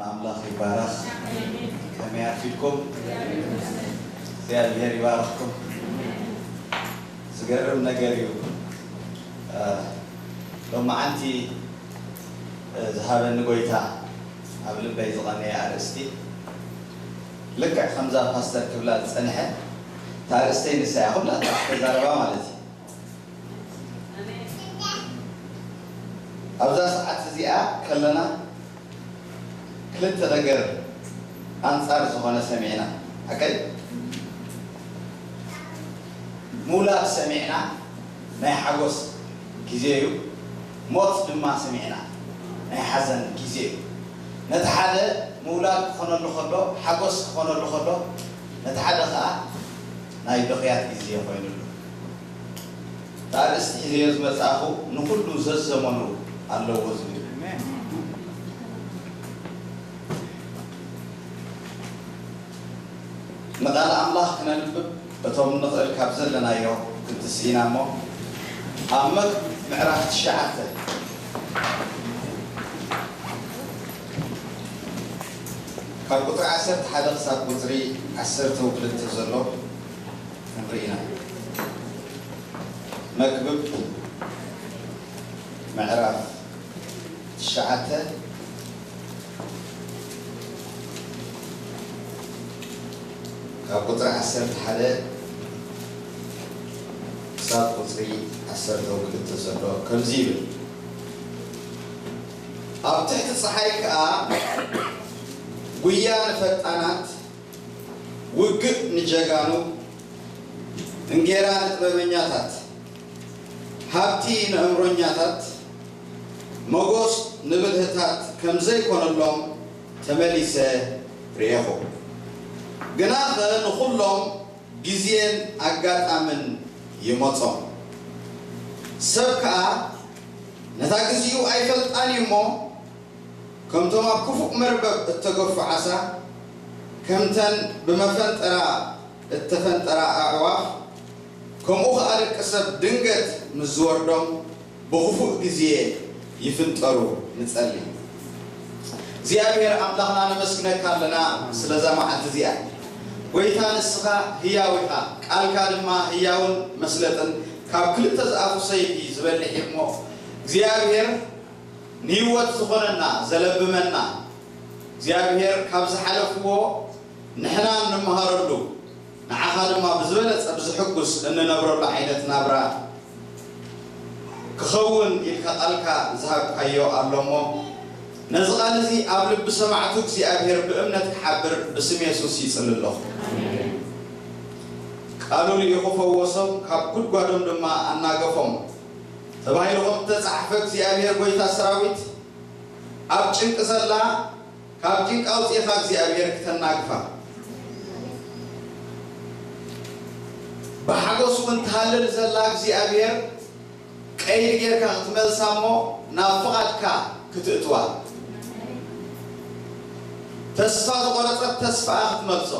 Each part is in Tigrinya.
ኣምላኽ ይባረኽ። ከመይ ኣርፊድኩም? እግዚኣብሔር ይባርኽኩም። ዝገርም ነገር እዩ። እ፣ ሎማዓንቲ፣ እ፣ ዝሃበኒ ጎይታ ኣብ ልበይ ዝቐነየ ኣርእስቲ ልክዕ ከምዛ ፓስተር ክብላ ዝጸንሐ እታ ኣርእስተይ ንሳ እያ። ኩላታ ተዛረባ ማለት እዩ። ኣብዛ ሰዓት እዚኣ ከለና ክልተ ነገር ኣንጻር ዝኾነ ሰሚዕና። ሓቀይ? ምውላድ ሰሚዕና፣ ናይ ሓጎስ ግዜ እዩ። ሞት ድማ ሰሚዕና፣ ናይ ሓዘን ግዜ እዩ። ነቲ ሓደ ምውላድ ክኾነሉ ከሎ፣ ሓጎስ ክኾነሉ ከሎ፣ ነቲ ሓደ ኸኣ ናይ ብኽያት ግዜ ኮይኑሉ። እታ ኣርእስቲ ሒዘዮ ዝመጻእኹ ንኹሉ ዘዘመኑ ኣለዎ ዝብል። ንቃል ኣምላኽ ክነንብብ እቶም ንኽእል ካብ ዘለናዮ ክንትስኢና እሞ፣ ኣብ መክብብ ምዕራፍ ትሽዓተ ካብ ቁጽሪ ዓሰርተ ሓደ ክሳብ ቁጽሪ ዓሰርተ ክልተ ዘሎ ክንርኢ ኢና። መክብብ ምዕራፍ ትሽዓተ ካብ ቁጽሪ ዓሰርተ ሓደ ክሳብ ቁጽሪ ዓሰርተ ክልተ ዘሎ ከምዚ ይብል። ኣብ ትሕቲ ጸሓይ ከኣ ጉያ ንፈጣናት፣ ውግእ ንጀጋኑ፣ እንጌራ ንጥበበኛታት፣ ሃብቲ ንእምሮኛታት፣ መጎስ ንብልህታት ከም ዘይኮነሎም ተመሊሰ ርኤኹ። ግናኸ ንኹሎም ግዜን ኣጋጣምን ይመጾም። ሰብ ከኣ ነታ ግዜኡ ኣይፈልጣን እዩ እሞ፣ ከምቶም ኣብ ክፉእ መርበብ እተገፉ ዓሳ፣ ከምተን ብመፈንጠራ እተፈንጠራ ኣዕዋፍ፣ ከምኡ ኸኣ ደቂ ሰብ ድንገት ምስ ዝወርዶም ብኽፉእ ግዜ ይፍንጠሩ። ንጸሊ። እግዚኣብሔር ኣምላኽና ነመስግነካ ኣለና ስለዛ መዓልቲ እዚኣ። ጐይታ ንስኻ ህያው ኢኻ፣ ቃልካ ድማ ህያውን መስለጥን ካብ ክልተ ዝኣፉ ሰይፊ ዝበልሕ እዩ እሞ እግዚኣብሔር ንህይወት ዝኾነና፣ ዘለብመና፣ እግዚኣብሔር ካብ ዝሓለፍዎ ንሕና እንመሃረሉ፣ ንዓኻ ድማ ብዝበለጸ ብዝሕጉስ እንነብረሉ ዓይነት ናብራ ክኸውን ኢልካ ቃልካ ዝሃብካዮ ኣሎ እሞ፣ ነዚ ቃል እዚ ኣብ ልቢ ሰማዕቱ እግዚኣብሔር ብእምነት ክሓብር ብስም የሱስ ይጽሊ ኣለኹ። ቃሉ ልኢኹ ፈወሶም፣ ካብ ጉድጓዶም ድማ ኣናገፎም ተባሂሉ ከም እተጻሕፈ እግዚኣብሔር ጐይታ ሰራዊት ኣብ ጭንቂ ዘላ ካብ ጭንቂ ኣውጺእኻ እግዚኣብሔር ክተናግፋ፣ ብሓጎስ እውን ትሃልል ዘላ እግዚኣብሔር ቀይዲ ጌርካ ክትመልሳ እሞ ናብ ፍቓድካ ክትእትዋ፣ ተስፋ ዝቖረጸት ተስፋኣ ክትመልሶ፣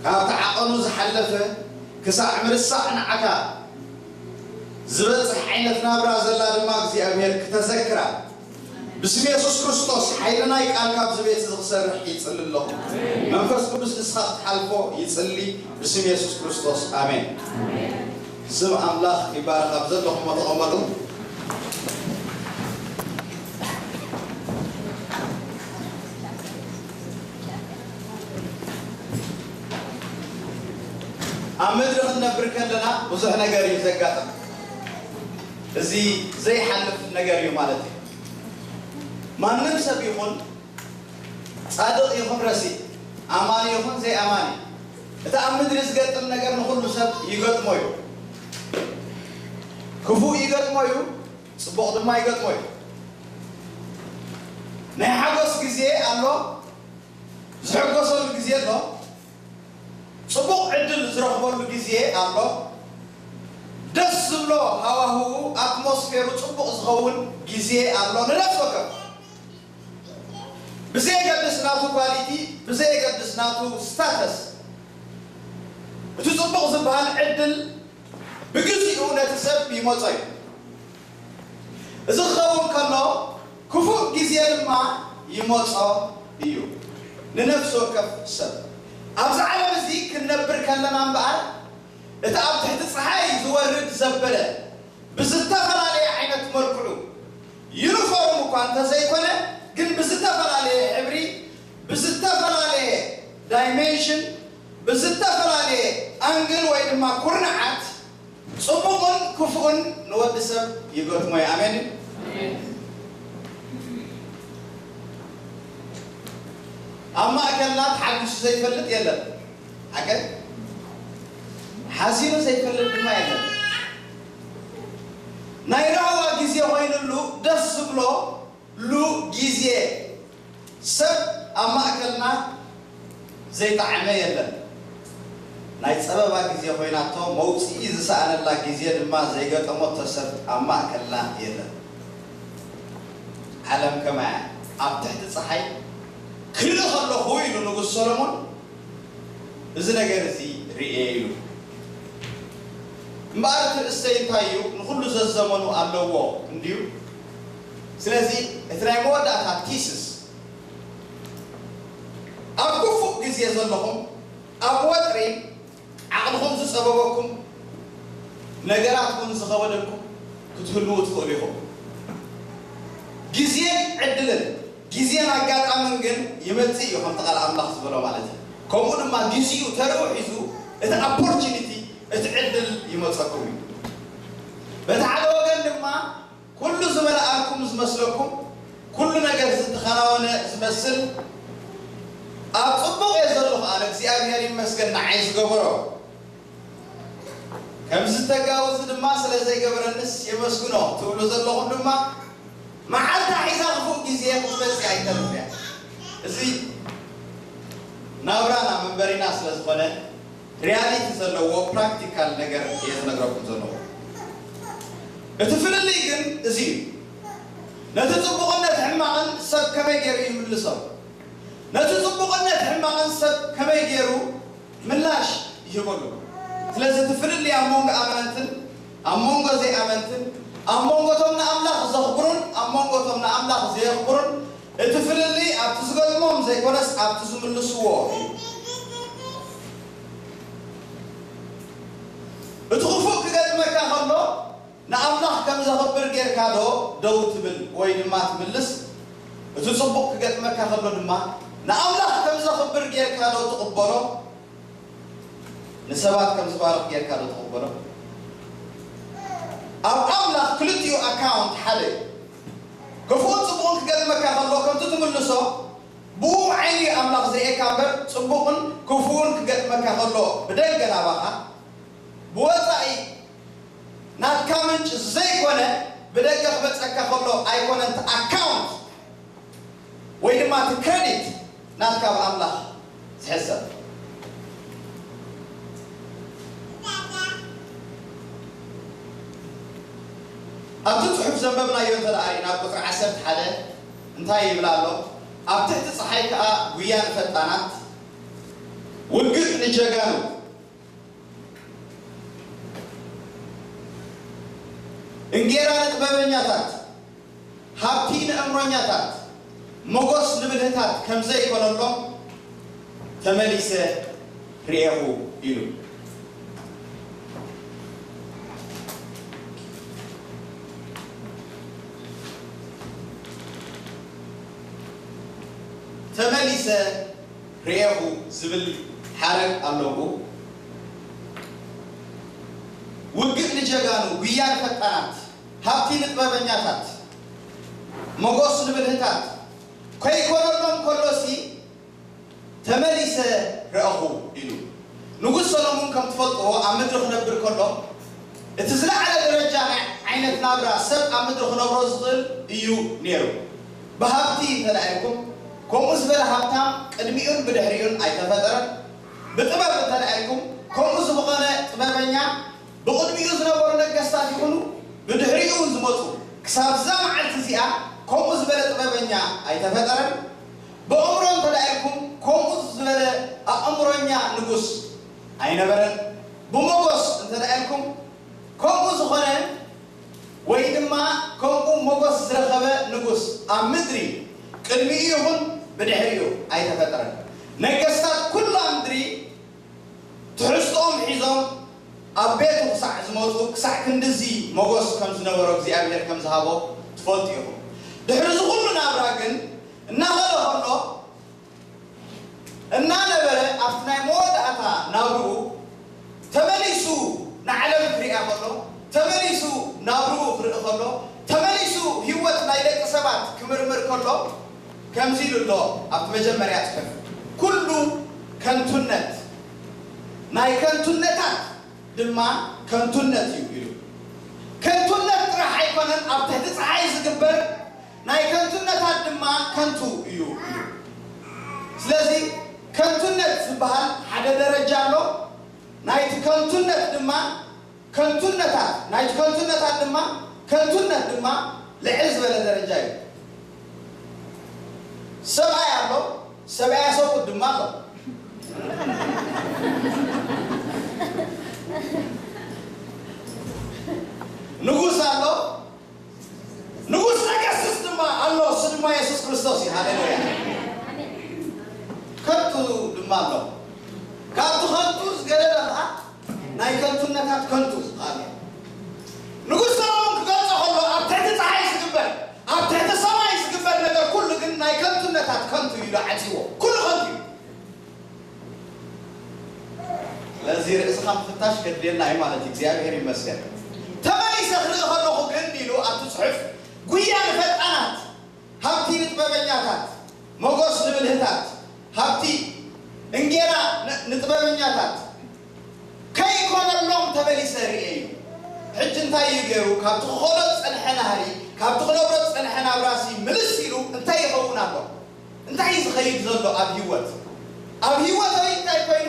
ካብቲ ዓቐኑ ዝሓለፈ ክሳዕ ምርሳዕ ንዓካ ዝበጽሕ ዓይነት ናብራ ዘላ ድማ እግዚኣብሔር ክተዘክራ ብስም የሱስ ክርስቶስ ሓይሊ ናይ ቃል ካብዚ ቤት እዚ ክሰርሕ ይጽሊ ኣለኹ። መንፈስ ቅዱስ ንስኻ ክትሓልፎ ይጽሊ ብስም የሱስ ክርስቶስ ኣሜን። ስም ኣምላኽ ይባረኽ። ኣብ ዘለኹሞ ተቐመጡ። ኣብ ምድሪ ክንነብር ከለና ብዙሕ ነገር እዩ ዘጋጥም። እዚ ዘይሓልፍ ነገር እዩ ማለት እዩ። ማንም ሰብ ይኹን ጻድቕ ይኹን ረሲእ፣ ኣማኒ ይኹን ዘይኣማኒ፣ እቲ ኣብ ምድሪ ዝገጥም ነገር ንኹሉ ሰብ ይገጥሞ እዩ። ክፉእ ይገጥሞ እዩ፣ ጽቡቕ ድማ ይገጥሞ እዩ። ናይ ሓጎስ ግዜ ኣሎ፣ ዝሕጎሰሉ ግዜ ኣሎ፣ ጽቡቕ ዕድል ዝረኽበሉ ግዜ ኣሎ፣ ደስ ዝብሎ ሃዋህዉ ኣትሞስፌሩ ጽቡቕ ዝኸውን ግዜ ኣሎ። ንነፍሲ ወከፍ ብዘየገድስ ናቱ ኳሊቲ፣ ብዘየገድስ ናቱ ስታተስ፣ እቲ ጽቡቕ ዝበሃል ዕድል ብግዚኡ ነቲ ሰብ ይመጾ እዩ። እዚ ክኸውን ከሎ ድማ ይመጾ እዩ። ንነፍሲ ወከፍ ሰብ ኣብዚ ዓለም እዚ ክንነብር ከለና እምበኣር፣ እቲ ኣብ ትሕቲ ጸሓይ ዝወርድ ዘበለ ብዝተፈላለየ ዓይነት መልክዑ፣ ዩኒፎርም እኳ እንተዘይኮነ፣ ግን ብዝተፈላለየ ሕብሪ፣ ብዝተፈላለየ ዳይሜንሽን፣ ብዝተፈላለየ ኣንግል ወይ ድማ ኩርንዓት ጽቡቕን ክፉእን ንወዲ ሰብ ይገጥሞ እዩ። ኣሜን። ኣብ ማእከልና ተሓጒሱ ዘይፈልጥ የለን። ሓቂ፣ ሓዚኑ ዘይፈልጥ ድማ የለን። ናይ ራህዋ ግዜ ኮይኑሉ ደስ ዝብሎ ሉ ግዜ ሰብ ኣብ ማእከልና ዘይጠዓመ የለን። ናይ ጸበባ ግዜ ኮይናቶ መውጽኢ ዝሰኣነላ ግዜ ድማ ዘይገጠመቶ ሰብ ኣብ ማእከልና የለን። ዓለም ከማያ ኣብ ትሕቲ ጸሓይ ክርኢ ከለኹ ኢሉ ንጉስ ሰሎሞን፣ እዚ ነገር እዚ ርእየ ኢሉ። እምበኣር እቲ ርእሰይ እንታይ እዩ? ንኹሉ ዘዘመኑ ኣለዎ እንድዩ። ስለዚ እቲ ናይ መወዳእታ ቲስስ፣ ኣብ ክፉእ ግዜ ዘለኹም፣ ኣብ ወጥሪ ዓቕልኹም ዝጸበበኩም፣ ነገራት እውን ዝኸበደኩም ክትህልዉ ትኽእሉ ኢኹም። ግዜን ዕድልን፣ ግዜን ኣጋጣምን ግን ይመጽእ እዩ፣ ከምቲ ቃል ኣምላኽ ዝበሎ ማለት እዩ። ከምኡ ድማ ግዜኡ ተርኡ ሒዙ እቲ ኦፖርቹኒቲ፣ እቲ ዕድል ይመጸኩም እዩ። በቲ ሓደ ወገን ድማ ኩሉ ዝመልኣልኩም ዝመስለኩም፣ ኩሉ ነገር ዝተኸናወነ ዝመስል፣ ኣብ ጽቡቕ እየ ዘለኹ ኣነ፣ እግዚኣብሔር ይመስገን ንዓይ ዝገበሮ። ከምዚ ተጋውዚ ድማ ስለ ዘይገበረንስ የመስግኖ ትብሉ ዘለኹም ድማ፣ መዓልታ ሒዛ ክፉእ ግዜ ክትመጽእ ኣይተርፍን እያ። እዚ ናብራና መንበሪና ስለ ዝኾነ፣ ሪያሊቲ ዘለዎ ፕራክቲካል ነገር እየ ዝነግረኩም ዘለኹ። እቲ ፍልልይ ግን እዚ እዩ። ነቲ ጽቡቕን ነቲ ሕማቕን ሰብ ከመይ ገይሩ ይምልሶ? ነቲ ጽቡቕን ነቲ ሕማቕን ሰብ ከመይ ገይሩ ምላሽ ይህበሉ? ስለዚ እቲ ፍልልይ ኣብ መንጎ ኣመንትን ኣብ መንጎ ዘይኣመንትን፣ ኣብ መንጎ እቶም ንኣምላኽ ዘኽብሩን ኣብ መንጎ እቶም ንኣምላኽ ዘየኽብሩን፣ እቲ ፍልልይ ኣብቲ ዝገጥሞም ዘይኮነስ ኣብቲ ዝምልስዎ እዩ። እቲ ክፉእ ክገጥመካ ከሎ ንኣምላኽ ከም ዘኽብር ጌርካ ዶ ደው ትብል ወይ ድማ ትምልስ? እቲ ጽቡቕ ክገጥመካ ከሎ ድማ ንኣምላኽ ከም ዘኽብር ጌርካ ዶ ትቕበሎ? ንሰባት ከም ዝባርኽ ጌርካ ዶ ትቕበሎ? ኣብ ኣምላኽ ክልቲኡ ኣካውንት ሓደ እዩ። ክፉእን ጽቡቕን ክገጥመካ ከሎ ከምቲ ትምልሶ ብኡ ዓይኒ እዩ ኣምላኽ ዝርእየካ እምበር፣ ጽቡቕን ክፉእን ክገጥመካ ከሎ ብደገ ናባኻ፣ ብወጻኢ ናትካ ምንጭ ዘይኮነ ብደገ ክመጸካ ከሎ ኣይኮነን እቲ ኣካውንት ወይ ድማ እቲ ክረዲት ናትካ ብኣምላኽ ዝሕሰብ። ኣብቲ ጽሑፍ ዘንበብናዮ እንተ ደኣ ርኢና፣ ቁጽሪ ዓሰርተ ሓደ እንታይ ይብል ኣሎ? ኣብ ትሕቲ ጸሓይ ከኣ ጉያ ንፈጣናት፣ ውግእ ንጀጋኑ፣ እንጌራ ንጥበበኛታት፣ ሃብቲ ንእምሮኛታት፣ ሞጎስ ንብልህታት ከም ዘይኮነሎም ተመሊሰ ርኤኹ ኢሉ። ተመሊሰ ርኤኹ ዝብል ሓረግ ኣለዎ። ውግእ ንጀጋኑ፣ ጉያ ንፈጣናት፣ ሃብቲ ንጥበበኛታት፣ ሞጎስ ንብልህታት ከይኮነሎም ከሎሲ፣ ተመሊሰ ረኣኹ ኢሉ። ንጉስ ሰሎሞን ከም ትፈልጥዎ ኣብ ምድሪ ክነብር ከሎ እቲ ዝለዓለ ደረጃ ናይ ዓይነት ናብራ ሰብ ኣብ ምድሪ ክነብሮ ዝኽእል እዩ ነይሩ። ብሃብቲ እንተ ደኣ ኢልኩም ከምኡ ዝበለ ሃብታም ቅድሚኡን ብድሕሪኡን ኣይተፈጠረን። ብጥበብ እንተ ደኣ ኢልኩም ከምኡ ዝኾነ ጥበበኛ ብቕድሚኡ ዝነበሩ ነገስታት ይኹኑ ብድሕሪኡ እውን ዝመፁ ክሳብ እዛ መዓልቲ እዚኣ ከምኡ ዝበለ ጥበበኛ ኣይተፈጠረን። ብኣእምሮ እንተ ደኣ ኢልኩም ከምኡ ዝበለ ኣእምሮኛ ንጉስ ኣይነበረን። ብሞጎስ እንተ ደኣ ኢልኩም ከምኡ ዝኾነ ወይ ድማ ከምኡ ሞጎስ ዝረኸበ ንጉስ ኣብ ምድሪ ቅድሚኡ ይኹን ብድሕሪኡ ኣይተፈጥረን። ነገስታት ኩላ ምድሪ ትሕዝትኦም ሒዞም ኣብ ቤቱ ክሳዕ ዝመጹ፣ ክሳዕ ክንድዚ ሞገስ ከም ዝነበሮ እግዚኣብሔር ከም ዝሃቦ ትፈልጡ ኢኹም። ድሕሪ እዚ ኩሉ ናብራ ግን እናኸደ ከሎ እናነበረ ኣብቲ ናይ መወዳእታ ናብርኡ ተመሊሱ ንዓለም ክሪኣ ከሎ፣ ተመሊሱ ናብርኡ ክርኢ ከሎ፣ ተመሊሱ ህይወት ናይ ደቂ ሰባት ክምርምር ከሎ ከምዚ ኢሉ ኣሎ ኣብቲ መጀመርያ ጽሑፍ፣ "ኩሉ ከንቱነት፣ ናይ ከንቱነታት ድማ ከንቱነት እዩ" ኢሉ። ከንቱነት ጥራሕ ኣይኮነን ኣብ ትሕቲ ጸሓይ ዝግበር ናይ ከንቱነታት ድማ ከንቱ እዩ ኢሉ። ስለዚ ከንቱነት ዝበሃል ሓደ ደረጃ ኣሎ። ናይቲ ከንቱነት ድማ ከንቱነታት ናይቲ ከንቱነታት ድማ ከንቱነት ድማ ልዕል ዝበለ ደረጃ እዩ። ሰብኣይ ኣሎ፣ ሰብኣያ ሰብኡት ድማ ኣሎ። ንጉስ ኣሎ፣ ንጉስ ነገስት ድማ ኣሎ፣ እሱ ድማ የሱስ ክርስቶስ እዩ። ሃሌሉያ። ከንቱ ድማ ኣሎ። ካብቲ ከንቱ ዝገደለ ከዓ ናይ ከንቱነታት ከንቱ ኣሎ። ንጉስ ሰሎሞን ክገልጾ ከሎ ኣብ ትሕቲ ፀሓይ ዝግበር፣ ኣብ ትሕቲ ሰማይ ዝግበር ነገር ኩሉ ግን ናይ ከንቱነታት ከንቱ እዩ ኢሉ ዓፂዎ። ኩሉ ከንቱ እዩ። ስለዚ ርእስኻ ምፍታሽ ከድልየና እዩ ማለት እዩ። እግዚኣብሔር ይመስገን። ተመሊሰ ክርኢ ከለኹ ግን ኢሉ ኣብቲ ጽሑፍ፣ ጉያ ንፈጣናት፣ ሃብቲ ንጥበበኛታት፣ ሞገስ ንብልህታት፣ ሃብቲ እንጌራ ን- ንጥበበኛታት ከይኮነሎም ተመሊሰ ርእየ እዩ። ሕጂ እንታይ እዩ ገይሩ? ካብቲ ክኸዶ ዝጸንሐ ናህሪ፣ ካብቲ ክነብሮ ዝጸንሐ ናብራሲ ምልስ ኢሉ እንታይ ይኸውን ኣሎ? እንታይ እዩ ዝኸይድ ዘሎ ኣብ ህይወት? ኣብ ህይወተይ እንታይ ኮይኑ?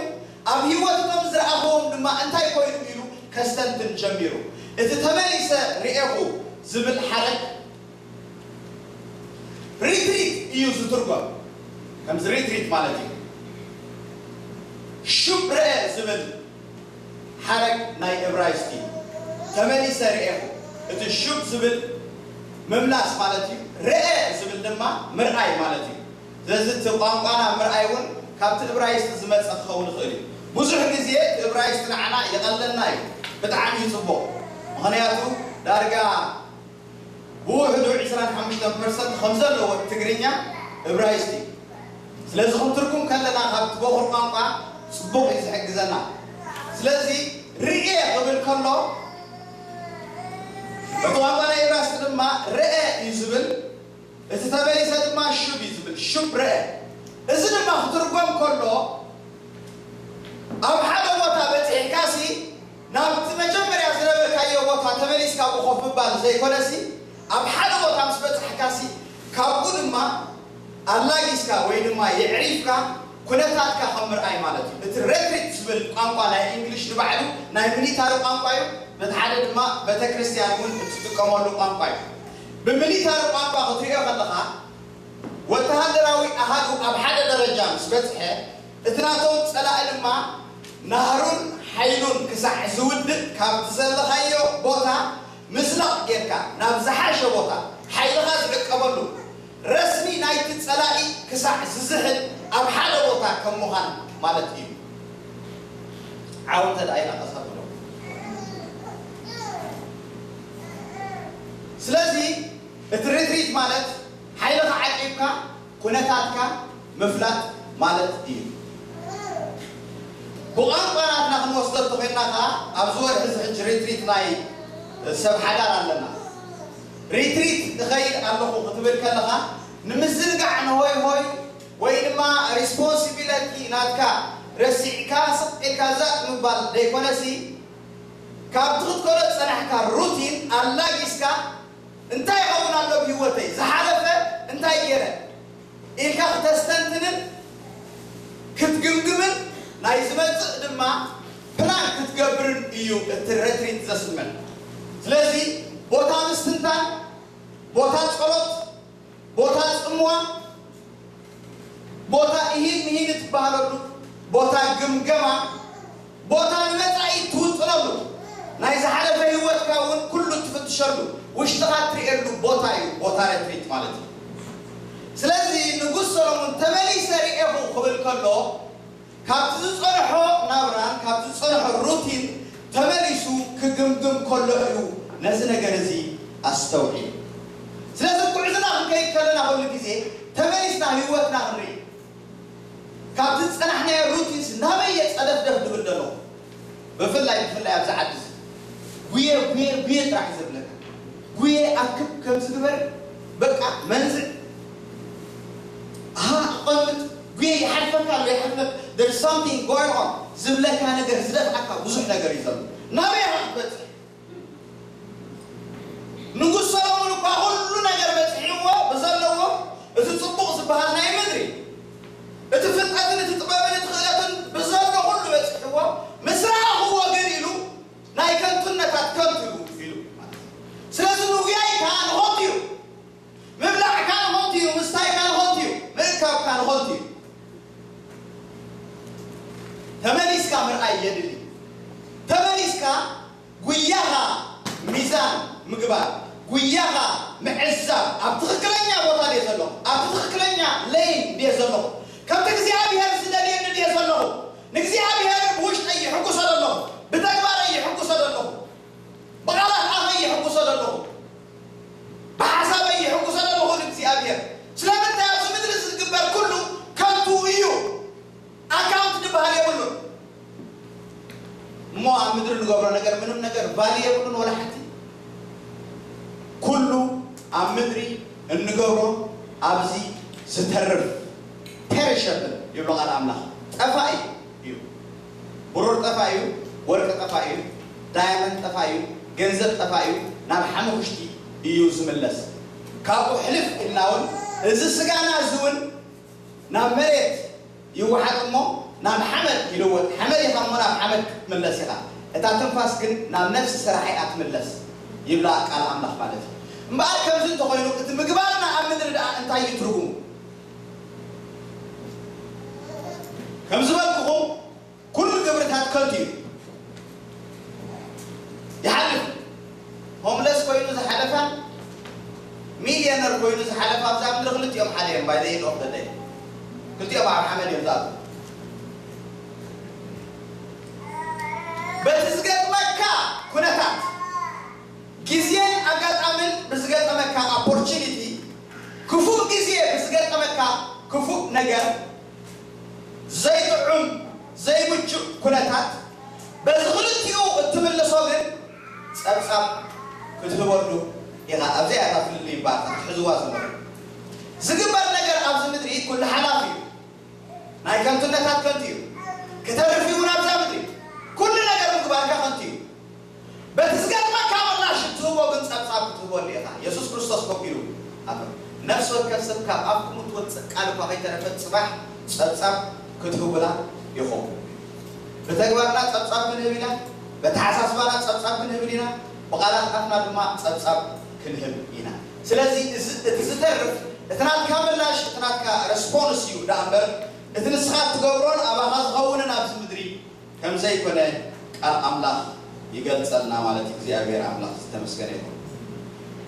ኣብ ህይወት እቶም ዝረኣኽዎም ድማ እንታይ ኮይኑ ኢሉ ከስተንትን ጀሚሩ። እቲ ተመሊሰ ርኤኹ ዝብል ሓረግ ሪትሪት እዩ ዝትርጎም። ከምዚ ሪትሪት ማለት እዩ። ሹብ ርአ ዝብል ሓረግ ናይ እብራይስጢ እዩ። ተመሊሰ ርኤኹ። እቲ ሹብ ዝብል ምምላስ ማለት እዩ። ርአ ዝብል ድማ ምርኣይ ማለት እዩ። ስለዚ እቲ ቋንቋና ምርኣይ እውን ካብቲ እብራይስጢ ዝመፀ ክኸውን ይኽእል እዩ። ብዙሕ ግዜ እቲ እብራይስጢ ንዓና ይቐለልና እዩ። ብጣዕሚ እዩ ፅቡቕ። ምኽንያቱ ዳርጋ ብውሕዱ ዕስራን ሓሙሽተን ፐርሰንት ከም ዘለዎ ትግርኛ እብራይስጢ እዩ። ስለዚ ክንትርጉም ከለና ካብቲ በኹር ቋንቋ ጽቡቕ እዩ ዝሕግዘና። ስለዚ ርኤ ክብል ከሎ እቲ ቋንቋ ናይ እብራይስጢ ድማ ረአ እዩ ዝብል፣ እቲ ተመሊሰ ድማ ሹብ እዩ ዝብል፣ ሹብ ረአ። እዚ ድማ ክትርጎም ከሎ ኣብ ሓደ ቦታ በጺሕካሲ ናብቲ መጀመርያ ዝነበርካዮ ቦታ ተመሊስካ ብኮፍ ምባል ዘይኮነሲ፣ ኣብ ሓደ ቦታ ምስ በጻሕካሲ ካብኡ ድማ ኣላጊስካ ወይ ድማ የዕሪፍካ ኩነታትካ ከም ምርኣይ ማለት እዩ። እቲ ሬትሪት ዝብል ቋንቋ ናይ እንግሊሽ ንባዕሉ ናይ ሚሊታሪ ቋንቋ እዩ። በቲ ሓደ ድማ ቤተክርስትያን እውን እትጥቀመሉ ቋንቋ እዩ። ብሚሊታሪ ቋንቋ ክትሪኦ ከለኻ ወተሃደራዊ ኣሃዱ ኣብ ሓደ ደረጃ ምስ በጽሐ፣ እቲ ናቶም ጸላኢ ድማ ናህሩን ሓይሉን ክሳዕ ዝውድእ ካብቲ ዘለኻዮ ቦታ ምዝላቕ ጌርካ ናብ ዝሓሸ ቦታ ሓይልኻ ዝዕቀበሉ ረስኒ ናይቲ ጸላኢ ክሳዕ ዝዝሕል ኣብ ሓደ ቦታ ከም ምዃን ማለት እዩ። ዓው እንተ ደኣ ኢላ ቀስ ኣብሎ። ስለዚ እቲ ሪትሪት ማለት ሓይልኻ ዓቂብካ ኩነታትካ ምፍላጥ ማለት እዩ። ብቋንቋ ናትና ክንወስዶ እንተኾይንና ከኣ ኣብዚ ወርሒ እዚ ሕጂ ሪትሪት ናይ ሰብ ሓዳር ኣለና። ሪትሪት እኸይድ ኣለኹ ክትብል ከለኻ ንምዝንጋዕ ንሆይ ሆይ ወይ ድማ ሪስፖንሲቢሊቲ ናትካ ረሲዕካ ስቕ ኢልካ ዛጥ ምባል ዘይኮነሲ ካብቲ ክትከዶ ዝጸናሕካ ሩቲን ኣላጊስካ እንታይ ይኸውን ኣሎ ብህይወተይ? ዝሓለፈ እንታይ ገይረ? ኢልካ ክተስተንትንን ክትግምግምን ናይ ዝመጽእ ድማ ፕላን ክትገብርን እዩ እቲ ሬትሪት ዘስምዕ። ስለዚ ቦታ ምስትንታን፣ ቦታ ጸሎት፣ ቦታ ጽምዋ፣ ቦታ እሂን ምሂን እትበሃለሉ፣ ቦታ ግምገማ፣ ቦታ ንመጻኢ ትውጥነሉ፣ ናይ ዝሓለፈ ህይወትካ እውን ኩሉ ትፍትሸሉ፣ ውሽጥኻ ትርእየሉ ቦታ እዩ ቦታ ሬትሪት ማለት እዩ። ስለዚ ክብል ከሎ ካብቲ ዝጸንሖ ናብራን ካብቲ ዝጸንሖ ሩቲን ተመሊሱ ክግምግም ከሎ እዩ ነዚ ነገር እዚ ኣስተውዒሉ። ስለዚ ጉዕዝና ክንከይድ ከለና ኩሉ ግዜ ተመሊስና ህይወትና ክንርኢ ካብቲ ዝጸናሕናዮ ሩቲንስ ናበየ ጸደፍደፍ ድብል ደሎ ብፍላይ ብፍላይ ኣብዚ ዓዲ እዚ ጉየ ጉየ ጉየ ጥራሕ እዩ ዘብለካ። ጉየ ኣክብ ከም ዝግበር በቃ መንዝዕ ኣሃ ኣቐምጥ ጉየ ይሓልፈካ ኣሎ ይሓልፈካ there's something going on ዝብለካ ነገር ዝደፍዓካ ብዙሕ ነገር እዩ ዘሎ። ናበይ ኢኻ ክትበጽሕ? ንጉስ ሰሎሞን እኳ ኩሉ ነገር በጽሕዎ ብዘለዎ እቲ ጽቡቕ ዝበሃል ናይ ምድሪ እቲ ፍልጠትን እቲ ጥበብን እቲ ክእለትን ብዘሎ ኩሉ በጽሕዎ ምስ ረኣኽዎ ግን ኢሉ ናይ ከንቱነታት ከንቱ እዩ ኢሉ ማለት እዩ። ስለዚ ምጉያይካ ንኸንቱ እዩ፣ ምብላዕካ ንኸንቱ እዩ፣ ምስታይካ ንኸንቱ እዩ፣ ምእካብካ ንኸንቱ እዩ። ተመሊስካ ምርኣይ የድሊ። ተመሊስካ ጉያኻ ሚዛን ምግባር፣ ጉያኻ ምዕዛብ፣ ኣብ ትኽክለኛ ቦታ ድየ ዘለኹ፣ ኣብ ትኽክለኛ ለይን ድየ ዘለኹ፣ ከምቲ እግዚኣብሔር ዝደልየኒ ድየ ዘለኹ፣ ንእግዚኣብሔር ብውሽጠይ ይሕጉሶ ዘለኹ፣ ብተግባረይ ይሕጉሶ ዘለኹ፣ ብቓላት ኣፈይ ይሕጉሶ ዘለኹ፣ ብሓሳበይ ይሕጉሶ ዘለኹ ንእግዚኣብሔር። ስለምንታይ ኣብዚ ምድሪ ዝግበር ኩሉ ከንቱ እዩ። ኣካውንት ዝበሃል የብሉን። እሞ ኣብ ምድሪ ንገብሮ ነገር ምንም ነገር ቫልዩ የብሉን ወላ ሓንቲ። ኩሉ ኣብ ምድሪ እንገብሮ ኣብዚ ዝተርፍ ፔሪሸብል ይብሎ ቃል ኣምላኽ ጠፋኢ እዩ። ብሩር ጠፋኢ እዩ፣ ወርቂ ጠፋኢ እዩ፣ ዳያመንድ ጠፋኢ እዩ፣ ገንዘብ ጠፋኢ እዩ፣ ናብ ሓሙኽሽቲ እዩ ዝምለስ። ካብኡ ሕልፍ ኢልና እውን እዚ ስጋና እዚ እውን ናብ መሬት ይወሓጥ እሞ ናብ ሓመድ ይልወጥ። ሓመድ ኢኻ እሞ ናብ ሓመድ ክትምለስ ኢኻ። እታ ትንፋስ ግን ናብ ነፍሲ ሰራሒ እያ ትምለስ ይብላ ቃል ኣምላኽ ማለት እዩ። እምበኣር ከምዚ እንተኾይኑ እቲ ምግባርና ኣብ ምድሪ ደኣ እንታይ እዩ ትርጉሙ? ከም ዝበልኩኹም ኩሉ ግብርታት ከንቱ እዩ። ይሓልፍ። ሆምለስ ኮይኑ ዝሓለፋን ሚልዮነር ኮይኑ ዝሓለፋ ኣብዛ ምድሪ ክልቲኦም ሓደ እዮም። By the end of the day ክልቲኦም ኣብ ሓመድ እዮም ዝኣትዉ። በቲ ዝገጥመካ ኩነታት ግዜን ኣጋጣምን ብዝገጠመካ ኦፖርቹኒቲ ክፉእ ግዜ ብዝገጠመካ ክፉእ ነገር ዘይጥዑም ዘይምቹእ ኩነታት በዚ ክልቲኡ እትምልሶ ግን ጸብጻብ ክትህበሉ ኢኻ። ኣብዚኣ እያ ፍልልይ ባታ ክትሕዝዋ ዘለኹም። ዝግበር ነገር ኣብዚ ምድሪ ኩሉ ሓላፊ እዩ። ናይ ከንቱነታት ከንቱ እዩ። ክተርፍ እዩ ናብዛ ምድሪ። ኩሉ ነገር ምግባርካ ከንቱ እዩ። በቲ ዝገጥመካ ምላሽ እትህቦ ግን ጸብጻብ ክትህበሉ ኢኻ። የሱስ ክርስቶስ ኮፍ ኢሉ ኣሎ። ነፍሲ ወከፍ ሰብ ካብ ኣፍኩም እትወጽእ ቃል እኳ ከይተረፈት ጽባሕ ጸብጻብ ክትህቡላ ኢኹም። ብተግባርና ጸብጻብ ክንህብ ኢና፣ በተሓሳስባና ጸብጻብ ክንህብ ኢና፣ ብቓላት ኣፍና ድማ ጸብጻብ ክንህብ ኢና። ስለዚ እዚ እቲ ዝተርፍ እቲ ናትካ ምላሽ እቲ ናትካ ሬስፖንስ እዩ ደኣ እምበር እቲ ንስኻ እትገብሮን ኣባኻ ዝኸውንን ኣብዚ ምድሪ ከም ዘይኮነ ቃል ኣምላኽ ይገልጸልና ማለት እዩ። እግዚኣብሔር ኣምላኽ ዝተመስገነ ይኹን።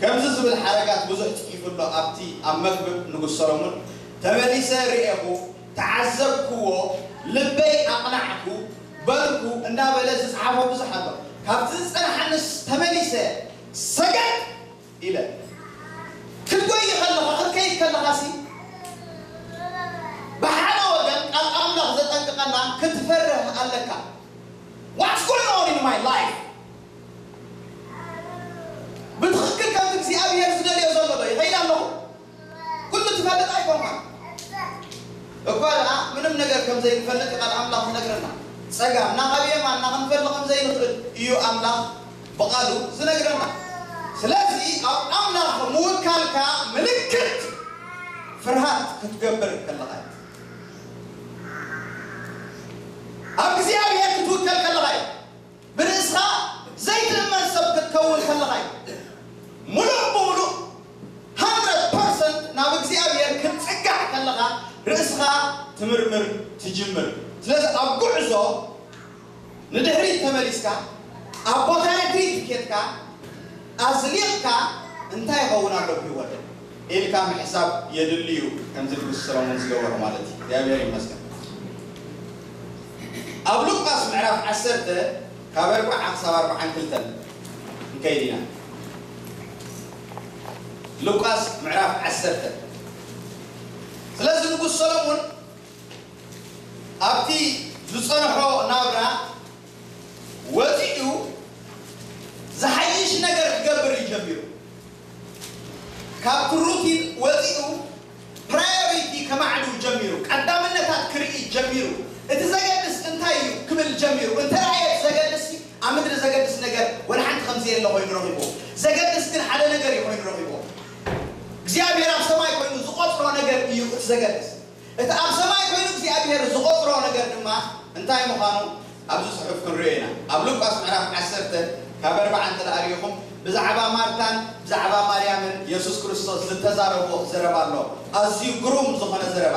ከምዚ ዝብል ሓረጋት ብዙሕ ጽሒፉ ኣሎ ኣብቲ ኣብ መክብብ ንጉስ ሰሎሞን። ተመሊሰ ርእየኹ፣ ተዓዘብክዎ፣ ልበይ ኣቕናዕኩ፣ በልኩ እንዳበለ ዝጸሓፎ ብዙሕ ኣሎ። ካብቲ ዝጸንሓንስ ተመሊሰ ሰገድ ኢለ ክትጎይ ከለኻ ክትከይድ ከለኻሲ ብሓደ ወገን ቃል ኣምላኽ ዘጠንቅቐና ክትፈርህ ኣለካ። What's going on in my life? ብትኽክል ከምቲ እግዚኣብሔር ዝደልዮ ዘሎ ዶ ይኸይድ ኣለኹ? ኩሉ ትፈልጥ ኣይኮንካን እኳ ደኣ ምንም ነገር ከም ዘይንፈልጥ ቃል ኣምላኽ ይነግረና። ጸጋምና ካብ የማንና ክንፈሊ ከም ዘይንኽእል እዩ ኣምላኽ ብቓሉ ዝነግረና። ስለዚ ኣብ ኣምላኽ ምውካልካ ምልክት ፍርሃት ክትገብር ከለኻ እዩ። ኣብ እግዚኣብሔር ክትውከል ከለኻ እዩ። ብርእስኻ ዘይትእመን ሰብ ክትከውን ከለኻ እዩ። ምሉእ ብምሉእ ሃንድረድ ፐርሰንት ናብ እግዚኣብሔር ክትጽጋዕ ከለኻ ርእስኻ ትምርምር ትጅምር። ስለዚ ኣብ ጉዕዞ ንድሕሪት ተመሊስካ ኣብ ቦታ ሬትሪት ኬድካ ኣዝሊቕካ እንታይ ይኸውን ኣሎ ብህይወት ኢልካ ምሕሳብ የድሊ እዩ። ከምዚ ንጉስ ሰሎሞን ዝገበሮ ማለት እዩ። እግዚኣብሔር ይመስገን። ኣብ ሉቃስ ምዕራፍ ዓሰርተ ካብ ኣርብዓ ክሳብ ኣርብዓን ክልተን ንከይድ ኢና። ሉቃስ ምዕራፍ ዓሰርተ። ስለዚ ንጉስ ሰሎሞን ኣብቲ ዝጸንሖ ናብራ ወጺኡ ዝሓይሽ ነገር ክገብር እዩ ጀሚሩ። ካብቲ ሩቲን ወጺኡ ፕራዮሪቲ ከማዕዱ ጀሚሩ፣ ቀዳምነታት ክርኢ ጀሚሩ። እቲ ዘገድስ እንታይ እዩ ክብል ጀሚሩ። እንተ ረኣየ እቲ ዘገድስ፣ ኣብ ምድሪ ዘገድስ ነገር ወላ ሓንቲ ከም ዘየለ ኮይኑ ረኺብዎ። ዘገድስ ግን ሓደ ነገር እዩ ኮይኑ ረኺብዎ። እግዚኣብሔር ኣብ ሰማይ ኮይኑ ዝቖጽሮ ነገር እዩ እቲ ዘገድስ። እቲ ኣብ ሰማይ ኮይኑ እግዚኣብሔር ዝቖጽሮ ነገር ድማ እንታይ ምዃኑ ኣብዚ ጽሑፍ ክንሪኦ ኢና። ኣብ ሉቃስ ምዕራፍ ዓሰርተ ካብ ኣርብዓ እንተ ደኣ ርኢኹም፣ ብዛዕባ ማርታን ብዛዕባ ማርያምን የሱስ ክርስቶስ ዝተዛረቦ ዘረባ ኣሎ። ኣዝዩ ግሩም ዝኾነ ዘረባ።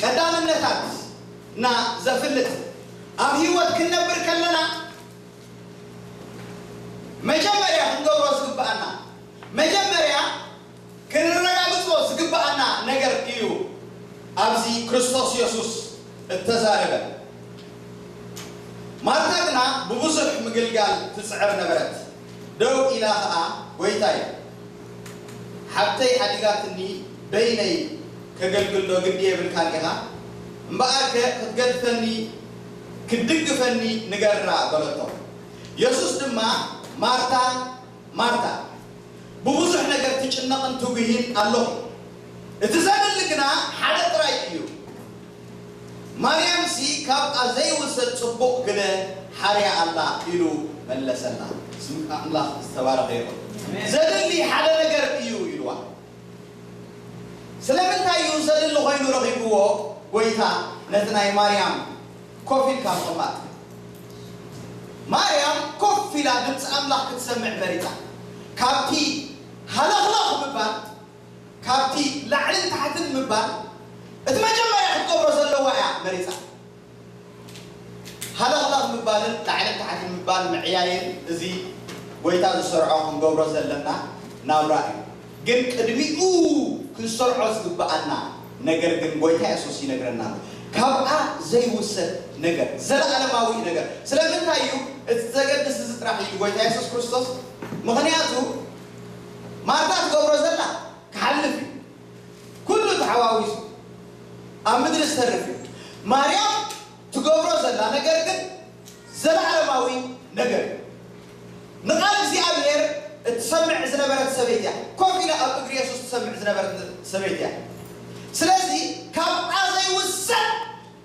ቀዳምነታትና ዘፍልጥ፣ ኣብ ህይወት ክንነብር ከለና መጀመርያ ክንገብሮ ዝግብኣና፣ መጀመርያ ክንረጋግጾ ዝግብኣና ነገር እዩ ኣብዚ ክርስቶስ የሱስ እተዛረበ። ማርታ ግና ብብዙሕ ምግልጋል ትጽዕር ነበረት። ደው ኢላ ኸኣ፣ "ጐይታይ፣ ሓብተይ ሓዲጋትኒ በይነይ ከገልግል ዶ ግዲ የብልካን ኢኻ? እምበኣርከ ክትገድፈኒ፣ ክትድግፈኒ ንገራ" በለቶ። የሱስ ድማ፣ "ማርታ፣ ማርታ፣ ብብዙሕ ነገር ትጭነቕን ትጉሂን ኣለኹ። እቲ ዘድሊ ግና ሓደ ጥራይ እዩ። ማርያምሲ ካብኣ ዘይውሰድ ጽቡቕ ግደ ሓርያ ኣላ" ኢሉ መለሰላ። ስም ኣምላኽ ዝተባረኸ ይኹን። "ዘድሊ ሓደ ነገር እዩ" ኢልዋ። ስለምንታይ እዩ ዘድሊ ኮይኑ ረኺብዎ ጐይታ ነቲ ናይ ማርያም ኮፍ ኢልካ ምቕማጥ? ማርያም ኮፍ ኢላ ድምፂ ኣምላኽ ክትሰምዕ መሪጻ። ካብቲ ሃለኽለኽ ምባል፣ ካብቲ ላዕልን ታሕትን ምባል፣ እቲ መጀመርያ ክትገብሮ ዘለዋ እያ መሪጻ። ሃለኽለኽ ምባልን ላዕልን ታሕትን ምባል ምዕያይን፣ እዚ ጐይታ ዝሰርዖ ክንገብሮ ዘለና ናብራ እዩ። ግን ቅድሚኡ ክንሰርዖ ዝግብኣና ነገር ግን ጐይታ የሱስ ይነግረና ኣሎ። ካብኣ ዘይውሰድ ነገር፣ ዘለኣለማዊ ነገር። ስለምንታይ እዩ? እቲ ዘገድስ እዚ ጥራሕ እዩ ጐይታ የሱስ ክርስቶስ። ምኽንያቱ ማርታ ትገብሮ ዘላ ክሓልፍ እዩ። ኩሉ ተሓዋዊሱ ኣብ ምድሪ ዝተርፍ እዩ። ማርያም ትገብሮ ዘላ ነገር ግን ዘለዓለማዊ ነገር እዩ። ንቓል እግዚኣብሔር እትሰምዕ ዝነበረት ሰበይቲ እያ። ኮፍ ኢላ ኣብ እግሪ የሱስ ትሰምዕ ዝነበረት ሰበይቲ እያ። ስለዚ ካብኣ ዘይውሰድ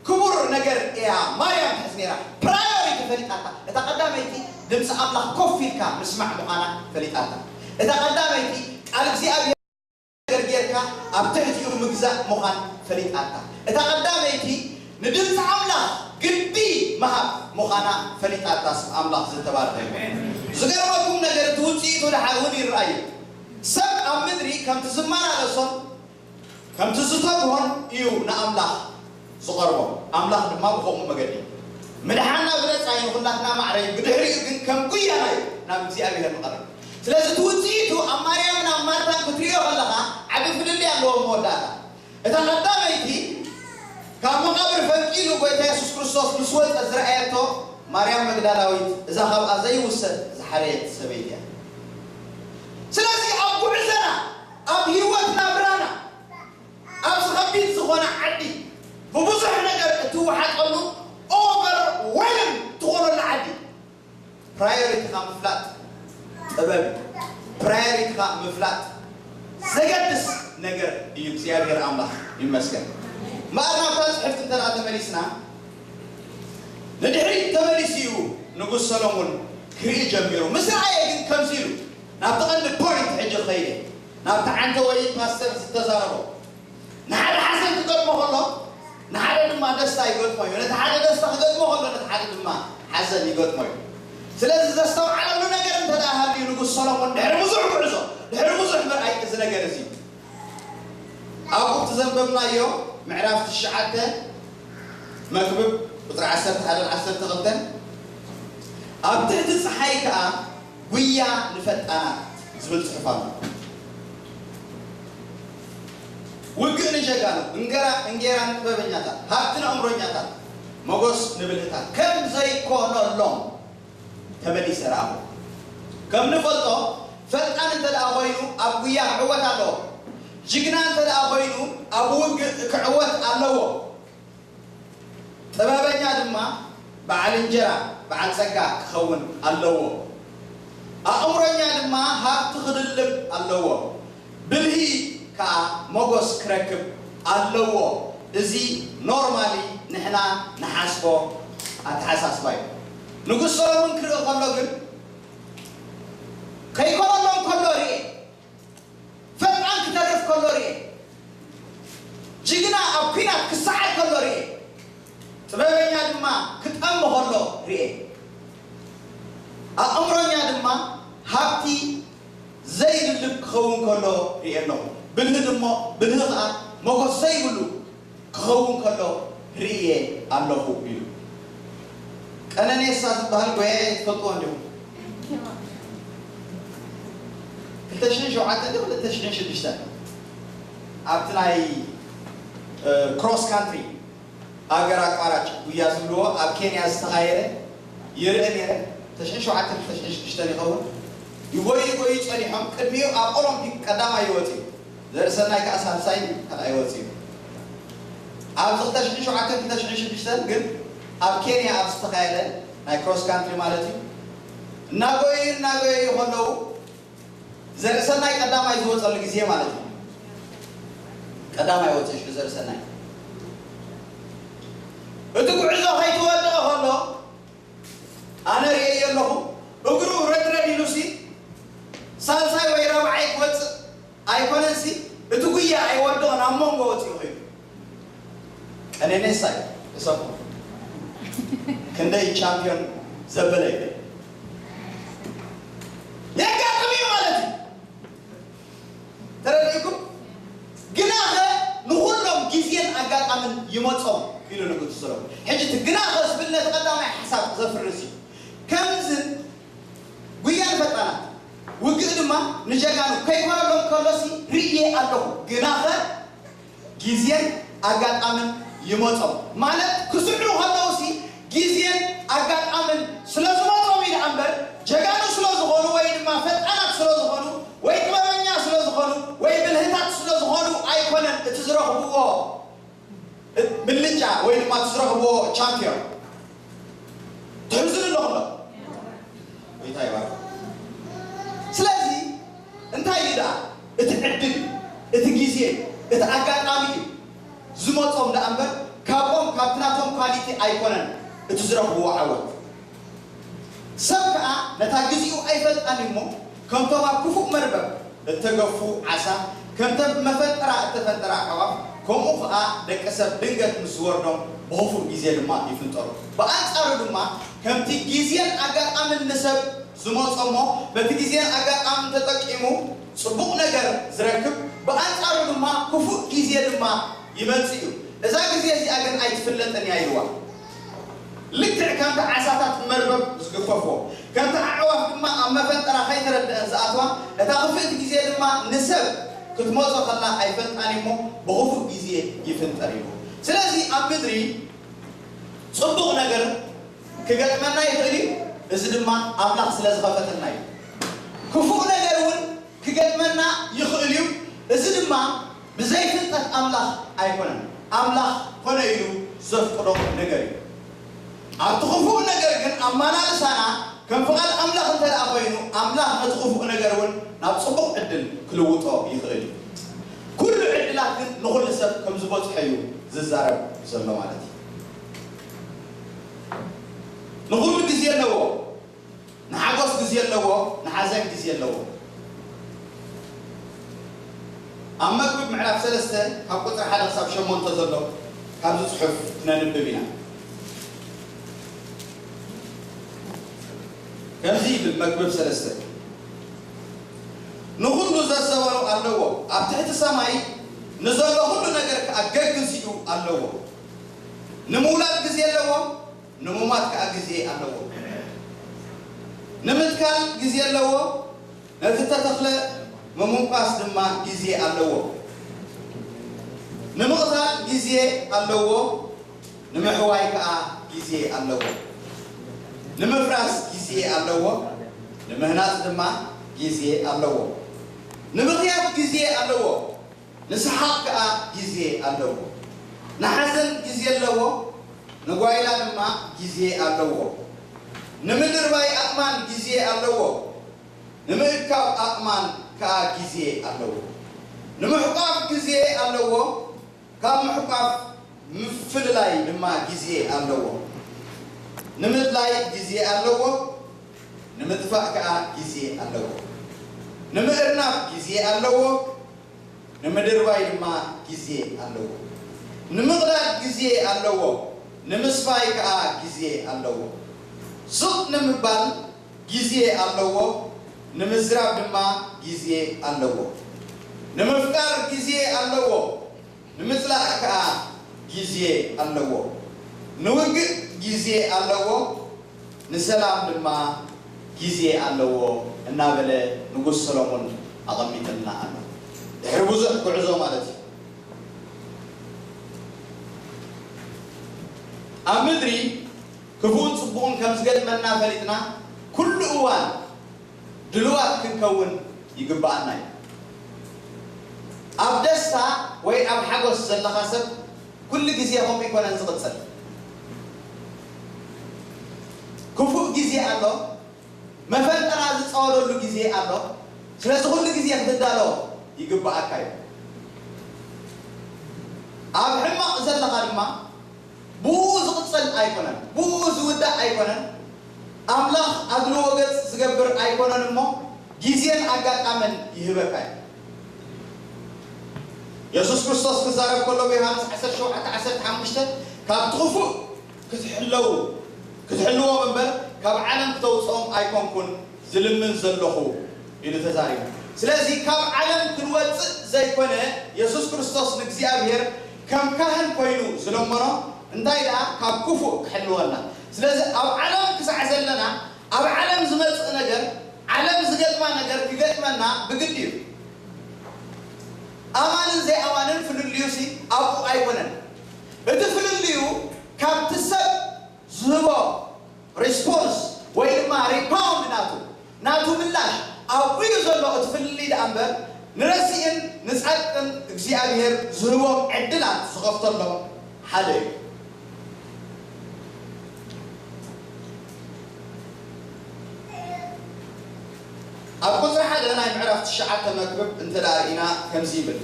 ክቡር ነገር እያ ማርያም ትሕዝ ነይራ። ፕራዮሪቲ ፈሊጣታ። እታ ቀዳመይቲ ድምፂ ኣምላኽ ኮፍ ኢልካ ምስማዕ ምዃና ፈሊጣታ። እታ ቀዳመይቲ ቃል እግዚኣብሔር ነገር ጌርካ ኣብ ትሕቲኡ ምግዛእ ምዃን ፈሊጣታ። እታ ቀዳመይቲ ንድምፂ ኣምላኽ ግዲ ምሃብ ምዃና ፈሊጣታ። ስም ኣምላኽ ዝተባረኸ ይኹን። ዝገርመኩም ነገር እቲ ውፅኢቱ ደሓር እውን ይረኣዩ። ሰብ ኣብ ምድሪ ከምቲ ዝመላለሶን ከምቲ ዝተግሆን እዩ ንኣምላኽ ዝቐርቦ። ኣምላኽ ድማ ብኸምኡ መገዲ ምድሓንና ብነጻ እዩ ንኹላትና ማዕረ እዩ። ብድሕሪኡ ግን ከም ጉያና እዩ ናብ እግዚኣብሔር ንቐርብ። ስለዚ እቲ ውጽኢቱ ኣብ ማርያምን ኣብ ማርታን ክትሪኦ ከለኻ ዓቢ ፍልልይ ኣለዎ መወዳእታ። እታ ቀዳመይቲ ካብ መቓብር ፈንቂሉ ጐይታ የሱስ ክርስቶስ ምስ ወጸ ዝረኣየቶ ማርያም መግዳላዊት እዛ ካብኣ ዘይውሰድ ዝሓረየት ሰበይቲ እያ። ስለዚ ኣብ ጉዕዘና ኣብ ህይወት ናብራና ኣብዚ ከቢድ ዝኾነ ዓዲ ብብዙሕ ነገር እትወሓጠሉ ኦቨርዌልም ትኾነሉ ዓዲ ፕራዮሪቲኻ ምፍላጥ ጥበብ እዩ። ፕራዮሪቲኻ ምፍላጥ ዘገድስ ነገር እዩ። እግዚኣብሔር ኣምላኽ ይመስገን። እምበኣር ናብታ ጽሕፍቲ እንተ ደኣ ተመሊስና ንድሕሪት ተመሊሱ እዩ ንጉስ ሰሎሞን ክርኢ ጀሚሩ። ምስ ረኣየ ግን ከምዚ ኢሉ ናብቲ ቀንዲ ፖይንት ሕጂ ክኸይድ እየ። ናብቲ ዓንተ ወይ ፓስተር ዝተዛረቦ ንሓደ ሓዘን ክገጥሞ ከሎ ንሓደ ድማ ደስታ ይገጥሞ እዩ። ነቲ ሓደ ደስታ ክገጥሞ ከሎ ነቲ ሓደ ድማ ሓዘን ይገጥሞ እዩ። ስለዚ ዘስተውዓለሉ ነገር እንተ ደኣ ሃልዩ ንጉስ ሰሎሞን ድሕሪ ብዙሕ ጉዕዞ ድሕሪ ብዙሕ ምርኣይ እዚ ነገር እዚ ኣብኡ እቲ ዘንበብናዮ ምዕራፍ ትሽዓተ መክብብ ቁፅሪ ዓሰርተ ሓደን ዓሰርተ ክልተን ኣብ ትሕቲ ፀሓይ ከዓ ጉያ ንፈጣናት ዝብል ፅሑፍ ኣሎ። ውግእ ንጀጋኑ፣ እንገራ እንጌራ ንጥበበኛታት፣ ሃብቲ ንእምሮኛታት፣ መጎስ ንብልህታት ከም ዘይኮነሎም ተመሊሰ ረኣኹ። ከም ንፈልጦ፣ ፈጣን እንተ ደኣ ኮይኑ ኣብ ጉያ ክዕወት ኣለዎ። ጅግና እንተ ደኣ ኮይኑ ኣብ ውግእ ክዕወት ኣለዎ። ጥበበኛ ድማ በዓል እንጀራ፣ በዓል ጸጋ ክኸውን ኣለዎ። ኣእምሮኛ ድማ ሃብቲ ክድልብ ኣለዎ። ብልሂ ከኣ ሞጎስ ክረክብ ኣለዎ። እዚ ኖርማሊ ንሕና ንሓስቦ ኣተሓሳስባ እዩ። ንጉስ ሰሎሞን ክርኢ ከሎ ግን ከይኮነሎም ከሎ ርኤ። ፈጣን ክተርፍ ከሎ ርኤ። ጅግና ኣብ ኲናት ክሰዓር ከሎ ርኤ። ጥበበኛ ድማ ክጠሚ ከሎ ርኤ። ኣእምሮኛ ድማ ሃብቲ ዘይድልብ ክኸውን ከሎ ርኤ ኣለኹ። ብልህ ድሞ ብልህ ኸዓ መጎስ ዘይብሉ ክኸውን ከሎ ርእየ ኣለኹ ኢሉ። ቀነኔሳ ዝበሃል ጎያየ ትፈልጥዎ እንዲኹም? ክልተ ሽሕን ሸውዓተን ዶ ክልተ ሽሕን ሽዱሽተን ኣብቲ ናይ ክሮስ ካንትሪ ሃገር ኣቋራጭ ጉያ ዝብልዎ ኣብ ኬንያ ዝተኻየደ ይርኢ ነይረ። ክልተ ሽሕን ሸውዓተን ክልተ ሽሕን ሽዱሽተን ይኸውን። ይጎዩ ይጎዩ ጸኒሖም ቅድሚኡ ኣብ ኦሎምፒክ ቀዳማይ ይወጽእ እዩ። ዘርእሰናይ ከኣ ሳልሳይ ካልኣይ ወጺኡ። ኣብዚ ክልተ ሽሕን ሸውዓተን ክልተ ሽሕን ሽዱሽተን ግን ኣብ ኬንያ ኣብ ዝተኻየደ ናይ ክሮስ ካንትሪ ማለት እዩ እናጎዩ እናጎዩ ከለዉ ዘርእሰናይ ቀዳማይ ዝወጸሉ ግዜ ማለት እዩ። ቀዳማይ ወጽእ ሽዑ ዘርእሰናይ እቲ ጉዕዞ ከይተወደኦ ከሎ ኣነ ርእየ ኣለኹ እግሩ ረድረድ ኢሉሲ ሳልሳይ ወይ ራብዓይ ክወጽእ ኣይኮነንሲ እቲ ጉያ ኣይወደኦን ኣብ መንጎ ወፂኡ ኮይኑ ቀነኔሳ እዩ እሰኹ ክንደይ ቻምፒዮን ዘበለ ይብል የጋጥም እዩ ማለት እዩ ተረዲእኩም ግናኸ ንኹሎም ግዜን ኣጋጣምን ይመጾም ኢሉ ንጉስ ሰሎሞን ሕጂ እቲ ግናኸ ዝብል ነቲ ቀዳማይ ሓሳብ ዘፍርስ እዩ ከምዝን ጉያ ንፈጣናት ውግእ ድማ ንጀጋኑ ከይኮነሎም ከሎሲ ርእየ ኣለኹ ግናኸ ግዜን ኣጋጣምን ይመጾም ማለት ክስዕሩ ከለውሲ ግዜን ኣጋጣምን ስለ ዝመጾም ኢለ እምበር ጀጋኑ ስለ ዝኾኑ ወይ ድማ ፈጣናት ስለ ዝኾኑ ወይ ጥበበኛ ስለ ዝኾኑ ወይ ብልህታት ስለ ዝኾኑ ኣይኮነን እቲ ዝረኽብዎ ብልጫ ወይ ድማ እቲ ዝረኽብዎ ቻምፒዮን ትሕዝኑ ኣለኹም ዶ? ጎይታ ይባርክ። ስለዚ እንታይ እዩ ደኣ እቲ ዕድል እቲ ግዜ እቲ ኣጋጣሚ እዩ ዝመጾም ደኣ እምበር ካብኦም ካብቲ ናቶም ኳሊቲ ኣይኮነን እቲ ዝረኽብዎ ዓወት። ሰብ ከኣ ነታ ግዜኡ ኣይፈልጣን እሞ ከምቶም ኣብ ክፉእ መርበብ እተገፉ ዓሳ ከምተን ብመፈንጠራ እተፈንጠራ ኣዕዋፍ ከምኡ ከኣ ደቂ ሰብ ድንገት ምስ ዝወርዶም ብኽፉእ ግዜ ድማ ይፍንጠሩ። ብኣንጻሩ ድማ ከምቲ ግዜን ኣጋጣምን ንሰብ ዝመጾ እሞ በቲ ግዜን ኣጋጣምን ተጠቂሙ ጽቡቕ ነገር ዝረክብ ብኣንጻሩ ድማ ክፉእ ግዜ ድማ ይመጽእ እዩ። እዛ ግዜ እዚኣ ግን ኣይትፍለጥን እያ ኢልዋ። ልክዕ ከምቲ ዓሳታት መርበብ ዝግፈፎ፣ ከምቲ ኣዕዋፍ ድማ ኣብ መፈንጠራ ከይተረድአን ዝኣትዋ፣ እታ ክፍእቲ ግዜ ድማ ንሰብ ክትመጾ ከላ ኣይፈልጣን እሞ ብኽፉእ ግዜ ይፍንጠር ኢሉ። ስለዚ ኣብ ምድሪ ጽቡቕ ነገር ክገጥመና ይኽእል እዩ፣ እዚ ድማ ኣምላኽ ስለ ዝኸፈተልና እዩ። ክፉእ ነገር እውን ክገጥመና ይኽእል እዩ፣ እዚ ድማ ብዘይ ፍልጠት ኣምላኽ ኣይኮነን። ኣምላኽ ኮነ ኢሉ ዘፍቅዶ ነገር እዩ። ኣብቲ ክፉእ ነገር ግን ኣመላልሳና ከም ፍቓድ ኣምላኽ እንተ ደኣ ኮይኑ ኣምላኽ ነቲ ክፉእ ነገር እውን ናብ ጽቡቕ ዕድል ክልውጦ ይኽእል እዩ። ኩሉ ዕድላት ግን ንኹሉ ሰብ ከም ዝበጽሖ እዩ ዝዛረብ ዘሎ ማለት እዩ። ንኹሉ ግዜ ኣለዎ። ንሓጎስ ግዜ ኣለዎ፣ ንሓዘን ግዜ ኣለዎ። ኣብ መክብብ ምዕራፍ ሰለስተ ካብ ቁፅሪ ሓደ ክሳብ ሸሞንተ ዘሎ ካብዚ ፅሑፍ ክነንብብ ኢና። ከምዚ ይብል መክብብ ሰለስተ ንኹሉ ዘሰበሩ ኣለዎ፣ ኣብ ትሕቲ ሰማይ ንዘሎ ኩሉ ነገር ከዓ ገግዚኡ ኣለዎ። ንምውላድ ግዜ ኣለዎ፣ ንምሟት ከዓ ግዜ ኣለዎ። ንምትካል ግዜ ኣለዎ፣ ነቲ ተተኽለ ምምንኳስ ድማ ግዜ ኣለዎ። ንምቕታል ግዜ ኣለዎ፣ ንምሕዋይ ከኣ ግዜ ኣለዎ። ንምፍራስ ግዜ ኣለዎ፣ ንምህናጽ ድማ ግዜ ኣለዎ። ንምኽያድ ግዜ ኣለዎ፣ ንሰሓቕ ከኣ ግዜ ኣለዎ። ንሓዘን ግዜ ኣለዎ፣ ንጓይላ ድማ ግዜ ኣለዎ። ንምድርባይ ኣእማን ግዜ ኣለዎ፣ ንምእካብ ኣእማን ከኣ ግዜ ኣለዎ። ንምሕቋፍ ግዜ ኣለዎ፣ ካብ ምሕቋፍ ምፍልላይ ድማ ግዜ ኣለዎ። ንምድላይ ግዜ ኣለዎ፣ ንምጥፋእ ከኣ ግዜ ኣለዎ። ንምእርናብ ግዜ ኣለዎ፣ ንምድርባይ ድማ ግዜ ኣለዎ። ንምቕዳድ ግዜ ኣለዎ፣ ንምስፋይ ከኣ ግዜ ኣለዎ። ስቕ ንምባል ግዜ ኣለዎ፣ ንምዝራብ ድማ ግዜ ኣለዎ። ንምፍቃር ግዜ ኣለዎ፣ ንምጽላእ ከኣ ግዜ ኣለዎ። ንውግእ ግዜ ኣለዎ፣ ንሰላም ድማ ግዜ ኣለዎ እናበለ ንጉስ ሰሎሞን ኣቐሚጥልና ኣሎ። ድሕሪ ብዙሕ ጉዕዞ ማለት እዩ። ኣብ ምድሪ ክፉእን ጽቡቕን ከም ዝገጥመና ፈሊጥና፣ ኩሉ እዋን ድሉዋት ክንከውን ይግብኣና እዩ። ኣብ ደስታ ወይ ኣብ ሓጎስ ዘለኻ ሰብ ኩሉ ግዜ ከምኡ ኣይኮነን ዝቕጽል። ክፉእ ግዜ ኣሎ፣ መፈንጠራ ዝጻወደሉ ግዜ ኣሎ። ስለዚ ኩሉ ግዜ ክትዳሎ ይግብኣካ እዩ። ኣብ ሕማቕ ዘለኻ ድማ ብኡ ዝቕጽል ኣይኮነን፣ ብኡ ዝውዳእ ኣይኮነን። ኣምላኽ ኣድልዎ ገጽ ዝገብር ኣይኮነን እሞ ግዜን ኣጋጣምን ይህበካ እዩ። የሱስ ክርስቶስ ክዛረብ ከሎ ብዮሃንስ ዓሰርተ ሸውዓተ ዓሰርተ ሓሙሽተ፣ ካብቲ ክፉእ ክትሕለዉ፣ ክትሕልዎም እምበር ካብ ዓለም ክተውፅኦም ኣይኮንኩን ዝልምን ዘለኹ ኢሉ ተዛሪቡ። ስለዚ ካብ ዓለም ክንወፅእ ዘይኮነ፣ የሱስ ክርስቶስ ንእግዚኣብሔር ከም ካህን ኮይኑ ዝለመኖ እንታይ ደኣ? ካብ ክፉእ ክሕልወና። ስለዚ ኣብ ዓለም ክሳዕ ዘለና፣ ኣብ ዓለም ዝመፅእ ነገር፣ ዓለም ዝገጥማ ነገር ክገጥመና ብግዲ እዩ። ኣማንን ዘይኣማንን ፍልልዩሲ ኣብኡ ኣይኮነን። እቲ ፍልልዩ ካብቲ ሰብ ዝህቦ ሪስፖንስ ወይ ድማ ሪፓውንድ ናቱ፣ ናቱ ምላሽ ኣብኡ እዩ ዘሎ። እቲ ፍልልይ ደኣ እምበር ንረሲእን ንጻድቅን እግዚኣብሔር ዝህቦም ዕድላት ዝኸፍተሎም ሓደ እዩ። ኣብ ቁጽሪ ሓደ ናይ ምዕራፍ ትሽዓተ መክብብ እንተ ደኣ ርኢና ከምዚ ይብል።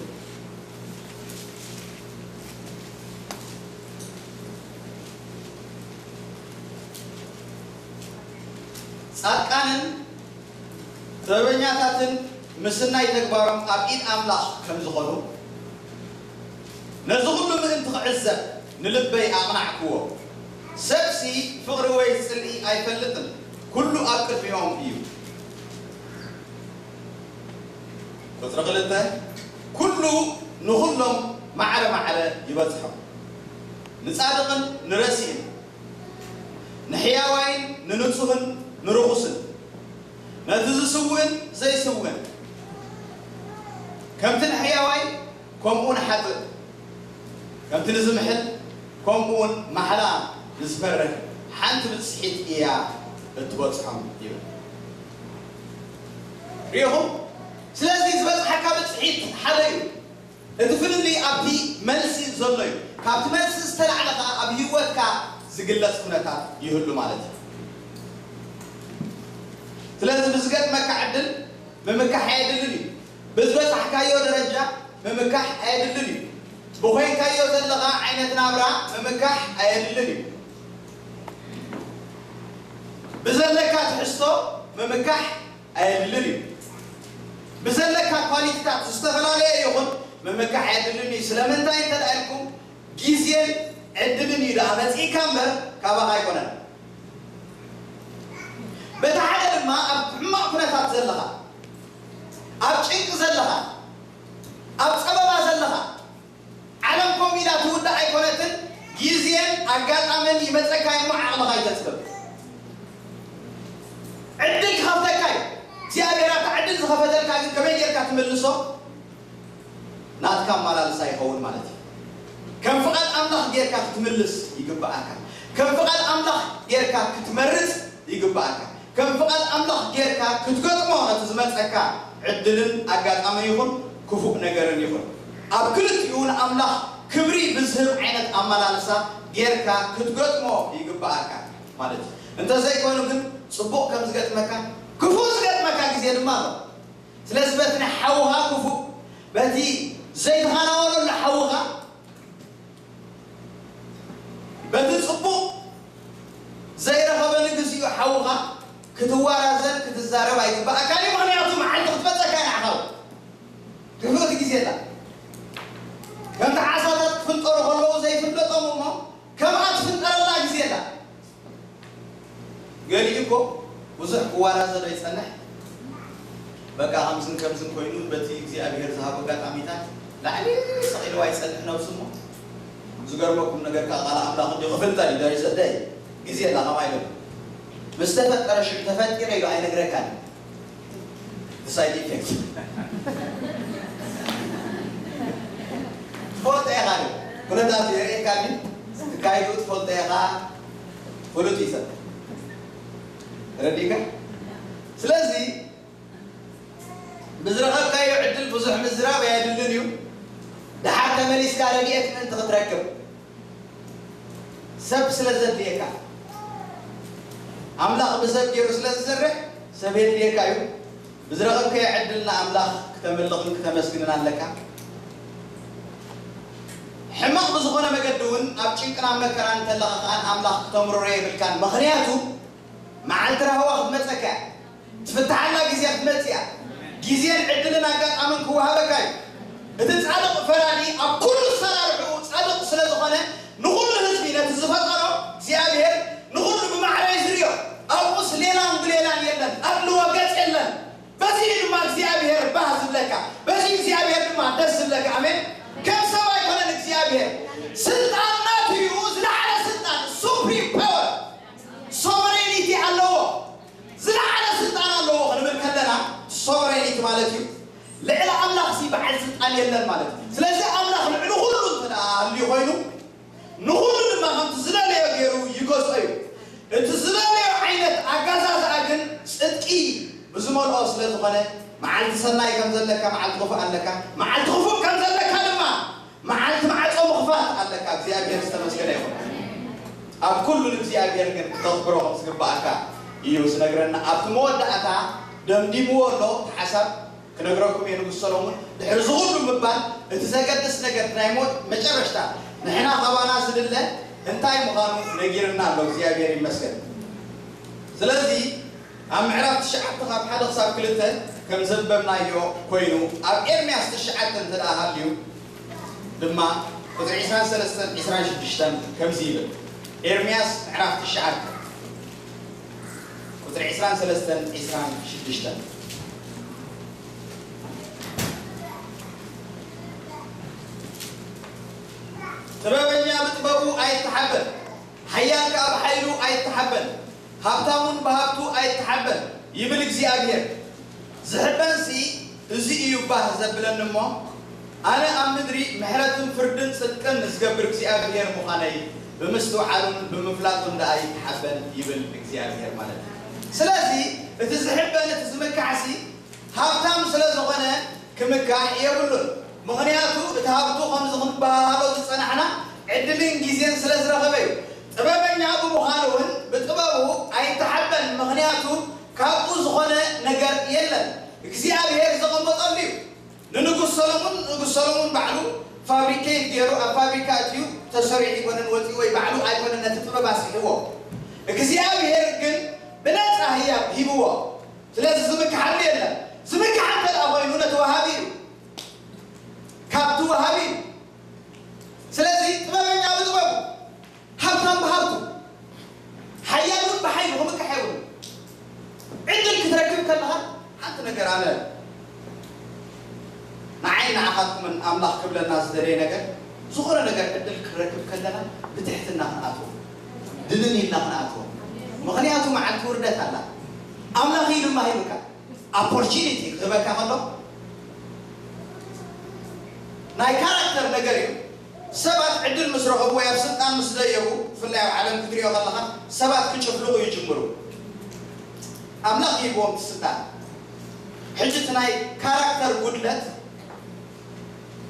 ጻድቃንን ጥበበኛታትን ምስናይ ተግባሮም ኣብ ኢድ ኣምላኽ ከም ዝኾኑ፣ ነዚ ኹሉ ምእንቲ ክዕዘብ ንልበይ ኣቕናዕክዎ። ሰብሲ ፍቕሪ ወይ ጽልኢ ኣይፈልጥን፣ ኩሉ ኣብ ቅድሚኦም እዩ። ቁጽሪ ክልተ፣ ኩሉ ንኹሎም ማዕረ ማዕረ ይበጽሖም፣ ንጻድቕን ንረሲእን፣ ንሕያዋይን ንንጹህን ንርኹስን፣ ነቲ ዝስውእን ዘይስውእን፣ ከምቲ ንሕያዋይ ከምኡ ንሓጥእ፣ ከምቲ ንዝምሕል ከምኡ እውን ማሕላ ንዝፈርህ ሓንቲ ብጽሒት እያ እትበጽሖም ይብል። ርኢኹም? ስለዚ ዝበጽሓካ ብጽሒት ሓደ እዩ። እቲ ፍልልይ ኣብቲ መልሲ ዘሎ እዩ። ካብቲ መልሲ ዝተላዕለ ኸዓ ኣብ ህይወትካ ዝግለጽ ኩነታት ይህሉ ማለት እዩ። ስለዚ ብዝገጥመካ ዕድል ምምካሕ ኣየድልን እዩ። ብዝበጻሕካዮ ደረጃ ምምካሕ ኣየድልን እዩ። ብኾይንካዮ ዘለኻ ዓይነት ናብራ ምምካሕ ኣየድልን እዩ። ብዘለካ ትሕዝቶ ምምካሕ ኣየድልን እዩ። ብዘለካ ኳሊቲታት ዝተፈላለየ ይኹን ምምካሕ ኣየድልን እዩ። ስለምንታይ እንተ ደኣ ኢልኩም ግዜን ዕድልን እዩ ደኣ መጺእካ እምበር ካባኻ ኣይኮነን። በቲ ሓደ ድማ ኣብ ሕማቕ ኩነታት ዘለኻ፣ ኣብ ጭንቂ ዘለኻ፣ ኣብ ጸበባ ዘለኻ፣ ዓለም ከምኡ ኢላ ትውዳእ ኣይኮነትን። ግዜን ኣጋጣምን ይመጸካ እሞ ዓቕልኻ ይተጽበብ። ዕድል ክኸፍተካ እዩ እግዚኣብሔር። ኣብታ ዕድል ዝኸፈተልካ ግን ከመይ ጌርካ ትምልሶ? ናትካ ኣመላልሳ ይኸውን ማለት እዩ። ከም ፍቓድ ኣምላኽ ጌርካ ክትምልስ ይግብኣካ። ከም ፍቓድ ኣምላኽ ጌርካ ክትመርጽ ይግብኣካ። ከም ፍቓድ ኣምላኽ ጌርካ ክትገጥሞ ነቲ ዝመጸካ ዕድልን ኣጋጣሚ ይኹን ክፉእ ነገርን ይኹን፣ ኣብ ክልቲኡ ንኣምላኽ ክብሪ ብዝህብ ዓይነት ኣመላልሳ ጌርካ ክትገጥሞ ይግብኣካ ማለት እዩ። እንተዘይኮይኑ ግን ጽቡቕ ከም ዝገጥመካ ክፉእ ዝገጥመካ ግዜ ድማ ኣሎ። ስለዚ በቲ ናይ ሓውኻ ክፉእ፣ በቲ ዘይተኸናወነሉ ሓውኻ፣ በቲ ጽቡቕ ዘይረኸበሉ ግዚኡ ሓውኻ ክትዋራዘን ክትዛረብ ኣይግብኣካን እዩ። ምኽንያቱ መዓልቲ ክትመጸካ እያ ንዓኻ። ክፉእ እቲ ግዜ ኣላ። ከምቲ ዓሳታት ክፍንጠሩ ከለዉ ዘይፍለጦም እሞ ከምኣ ትፍንጠረላ ግዜ ኣላ። ገሊኡ እኮ ብዙሕ ክዋራዘ ዶ ይጸንሕ? በቃ ከምዝን ከምዝን ኮይኑ በቲ እግዚኣብሔር ዝሃቦ ኣጋጣሚታት ላዕሊ ሰቒልዋ ይጸንሕ ነብሱ እሞ። ዝገርመኩም ነገር ከኣ ቃል ኣምላኽ እንዲዩ ክፍንጠር እዩ ደሪሰ ደይ ግዜ ኣላ ከማይ ኢሉ ምስ ተፈጠረ ሽዑ ተፈጢረ ኢሉ ኣይነግረካን። ሳይድ ኢፌክት ትፈልጦ ኢኻ ዶ? ኩነታቱ የርእየካ ድዩ? ትካይዱ ትፈልጦ ኢኻ። ፍሉጥ እዩ ሰብ። ረዲካ? ስለዚ ብዝረኸብካዮ ዕድል ብዙሕ ምዝራብ ኣየድልን እዩ። ደሓር ተመሊስካ ረድኤት ምእንቲ ክትረክብ ሰብ ስለ ዘድልየካ፣ ኣምላኽ ብሰብ ገይሩ ስለ ዝሰርሕ ሰብ የድልየካ እዩ። ብዝረኸብካዮ ዕድል ንኣምላኽ ክተምልኽን ክተመስግንን ኣለካ። ሕማቕ ብዝኾነ መገዲ እውን ኣብ ጭንቅን ኣብ መከራን እንተለኻ ከኣ ንኣምላኽ ክተምርሮ የብልካን። ምኽንያቱ መዓልቲ ራህዋ ክትመጸካ እያ። ትፍትሓላ ግዜ ክትመጽእ እያ። ግዜን ዕድልን ኣጋጣምን ክወሃበካ እዩ። እቲ ጻድቕ ፈራዲ ኣብ ኩሉ ኣሰራርሕኡ ጻድቕ ስለ ዝኾነ ንኹሉ ህዝቢ ነቲ ዝፈጠሮ እግዚኣብሔር ንኹሉ ብማዕረ እዩ ዝርእዮ። ኣብኡስ ሌላን ጉሌላን የለን፣ ኣድልዎ ገጽ የለን። በዚ እዩ ድማ እግዚኣብሔር ባህ ዝብለካ፣ በዚ እግዚኣብሔር ድማ ደስ ዝብለካ። ኣሜን። ከም ሰብ ኣይኮነን እግዚኣብሔር። ስልጣን ናቱ እዩ፣ ዝለዓለ ስልጣን፣ ሱፕሪም ፓወር፣ ሶቨሬኒቲ ኣለዎ። ዝለዓለ ስልጣን ኣለዎ ክንብል ከለና ሶቨሬኒቲ ማለት እዩ። ልዕሊ ኣምላኽ ሲ በዓል ስልጣን የለን ማለት እዩ። ስለዚ ኣምላኽ ልዕሊ ኩሉ እንተ ደኣ ሃልዩ ኮይኑ ንኹሉ ድማ ከምቲ ዝደለዮ ገይሩ ይገዝኦ እዩ። እቲ ዝደለዮ ዓይነት ኣገዛዝኣ ግን ጽድቂ ብዝመልኦ ስለ ዝኾነ መዓልቲ ሰናይ ከም ዘለካ መዓልቲ ክፉእ ኣለካ፣ መዓልቲ ክፉእ ከም ዘለካ ድማ መዓልቲ ማዕጾ ምኽፋት ኣለካ። እግዚኣብሔር ዝተመስገነ ይኹን። ኣብ ኩሉ ንእግዚኣብሔር ግን ክተኽብሮ ከም ዝግብኣካ እዩ ዝነግረና። ኣብቲ መወዳእታ ደምዲምዎ ኣሎ እቲ ሓሳብ ክነግረኩም እየ። ንጉስ ሰሎሞን ድሕሪ እዚ ኩሉ ምባል እቲ ዘገድስ ነገር ናይ ሞት መጨረሽታ ንሕና ካባና ዝድለ እንታይ ምዃኑ ነጊርና ኣሎ። እግዚኣብሔር ይመስገን። ስለዚ ኣብ ምዕራፍ ትሽዓተ ካብ ሓደ ክሳብ ክልተ ከም ዘንበብናዮ ኮይኑ ኣብ ኤርምያስ ትሽዓተ እንተ ደኣ ሃልዩ ድማ ቁጽሪ ዕስራን ሰለስተን ዕስራን ሽዱሽተን ከምዚ ይብል። ኤርምያስ ምዕራፍ ትሽዓተ ቁጽሪ ዕስራን ሰለስተን ዕስራን ሽዱሽተን። ጥበበኛ ብጥበቡ ኣይተሓበን፣ ሓያል ከኣ ብሓይሉ ኣይተሓበን፣ ሃብታሙን ብሃብቱ ኣይተሓበን ይብል እግዚኣብሔር። ዝሕበንሲ እዚ እዩ ባህ ዘብለኒ እሞ፣ ኣነ ኣብ ምድሪ ምሕረትን ፍርድን ጽድቅን ዝገብር እግዚኣብሔር ምዃነይ ብምስትውዓሉን ብምፍላጡን ደኣ ይተሓበን ይብል እግዚኣብሔር ማለት እዩ። ስለዚ እቲ ዝሕበን እቲ ዝምካሕሲ ሃብታም ስለ ዝኾነ ክምካሕ የብሉን። ምኽንያቱ እቲ ሃብቱ ከምዚ ክንበሃሃሎ ዝጸናሕና ዕድልን ግዜን ስለ ዝረኸበ እዩ። ጥበበኛ ብምዃኑ እውን ብጥበቡ ኣይተሓበን፣ ምኽንያቱ ካብኡ ዝኾነ ነገር የለን። እግዚኣብሔር ዘቐመጠሉ እዩ። ንንጉስ ሰሎሞን፣ ንጉስ ሰሎሞን ባዕሉ ፋብሪኬት ገይሩ ኣብ ፋብሪካ እትዩ ተሰሪሑ ኣይኮነን ወፂኡ ወይ ባዕሉ ኣይኮነን ነቲ ጥበብ ኣስሒዎ። እግዚኣብሔር ግን ብነፃ ህያብ ሂብዎ። ስለዚ ዝምክሓሉ የለን። ዝምክሓ እንተ ደኣ ኮይኑ ነቲ ወሃቢ እዩ፣ ካብቲ ወሃቢ እዩ። ስለዚ ጥበበኛ ብጥበቡ፣ ሃብታም ብሃብቱ፣ ሓያል እውን ብሓይሉ ክምክሕ የብሉ። ዕድል ክትረክብ ከለኻ ሓንቲ ነገር ኣነ ንዓይ ንዓኻትኩምን ኣምላኽ ክብለና ዝደለየ ነገር፣ ዝኾነ ነገር ዕድል ክንረክብ ከለና ብትሕትና ክንኣትዎ፣ ድንን ኢልና ክንኣትዎ። ምኽንያቱ መዓልቲ ውርደት ኣላ። ኣምላኽ እዩ ድማ ሂብካ። ኣፖርቹኒቲ ክህበካ ከሎ ናይ ካራክተር ነገር እዩ። ሰባት ዕድል ምስ ረኸቡ ወይ ኣብ ስልጣን ምስ ደየቡ፣ ብፍላይ ኣብ ዓለም ክትሪኦ ከለኻ፣ ሰባት ክጭፍልቑ ይጅምሩ። ኣምላኽ ይህብዎም እቲ ስልጣን። ሕጂ እቲ ናይ ካራክተር ጉድለት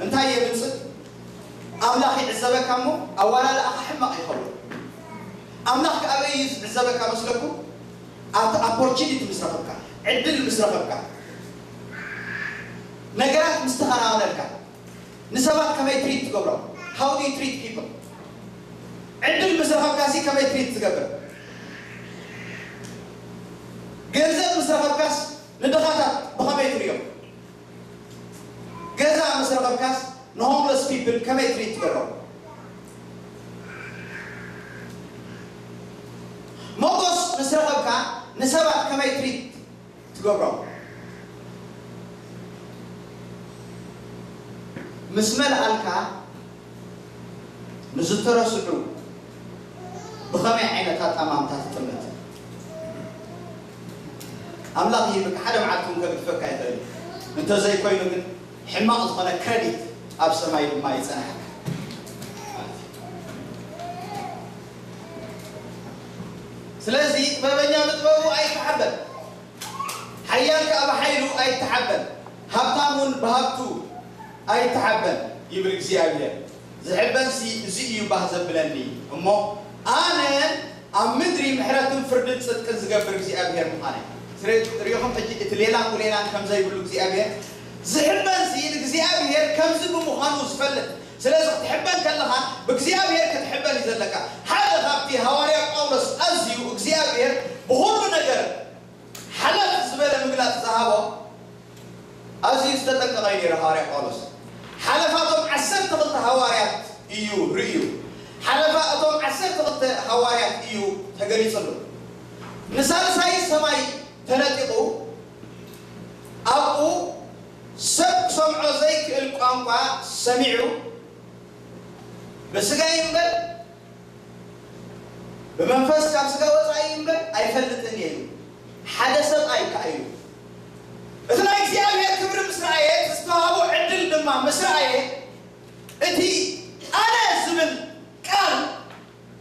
እንታይ የምጽእ? ኣምላኽ ይዕዘበካ እሞ ኣዋላልኣኻ ሕማቕ ይኸውን። ኣምላኽ ከ ኣበይ እዩ ዝዕዘበካ መስለኩም? ኣብቲ ኦፖርቹኒቲ ምስ ረኸብካ፣ ዕድል ምስ ረኸብካ፣ ነገራት ምስ ተኸናወነልካ፣ ንሰባት ከመይ ትሪት ትገብሮም? How do you treat people? ዕድል ምስ ረኸብካሲ ከመይ ትሪት ትገብር? ገንዘብ ምስ ረኸብካስ ንድኻታት ብኸመይ ትሪኦም? ገዛ ምስ ረኸብካስ ንሆምለስ ፒፕል ከመይ ትሪት ትገብሮም? ሞጎስ ምስ ረኸብካ ንሰባት ከመይ ትሪት ትገብሮም? ምስ መልኣልካ ንዝተረስዑ ብኸመይ ዓይነት ኣጣማምታ ትጥምት? ኣምላኽ ይህብካ፣ ሓደ መዓልቲ እውን ከግድፈካ ይኽእል እዩ። እንተዘይኮይኑ ግን ሕማቕ ዝኾነ ክረዲት ኣብ ሰማይ ድማ ይጸናሓካ። ስለዚ ጥበበኛ ብጥበቡ ኣይተሓበን፣ ሓያል ከኣ ብሓይሉ ኣይተሓበን፣ ሃብታም እውን ብሃብቱ ኣይተሓበን ይብል እግዚኣብሔር። ዝሕበንሲ እዚ እዩ ባህ ዘብለኒ እሞ፣ ኣነ ኣብ ምድሪ ምሕረትን ፍርድን ጽድቅን ዝገብር እግዚኣብሔር ምዃነይ። ስለ ርኢኹም ሕጂ እቲ ሌላን ጉሌላን ከም ዘይብሉ እግዚኣብሔር፣ ዝሕበንሲ ንእግዚኣብሔር ከምዚ ብምዃኑ ዝፈልጥ። ስለዚ ክትሕበን ከለኻ ብእግዚኣብሔር ክትሕበን እዩ ዘለካ። ሓደ ካብቲ ሃዋርያ ጳውሎስ ኣዝዩ እግዚኣብሔር ብኹሉ ነገር ሓለፍ ዝበለ ምግላጽ ዝሃቦ ኣዝዩ ዝተጠንቀቐ እዩ ነይሩ ሃዋርያ ጳውሎስ። ሓለፋ እቶም ዓሰርተ ክልተ ሃዋርያት እዩ ርእዩ። ሓለፋ እቶም ዓሰርተ ክልተ ሃዋርያት እዩ ተገሊጽሉ። ንሳልሳይ ሰማይ ተነጢቑ ኣብኡ ሰብ ክሰምዖ ዘይክእል ቋንቋ ሰሚዑ ብስጋይ እምበር ብመንፈስ ካብ ስጋ ወጻኢ እምበር ኣይፈልጥን እየ ኢሉ። ሓደ ሰብኣይ ከኣ ኢሉ። እቲ ናይ እግዚኣብሔር ክብሪ ምስ ረኣየ፣ እቲ ዝተዋህቦ ዕድል ድማ ምስ ረኣየ፣ እቲ ኣነ ዝብል ቃል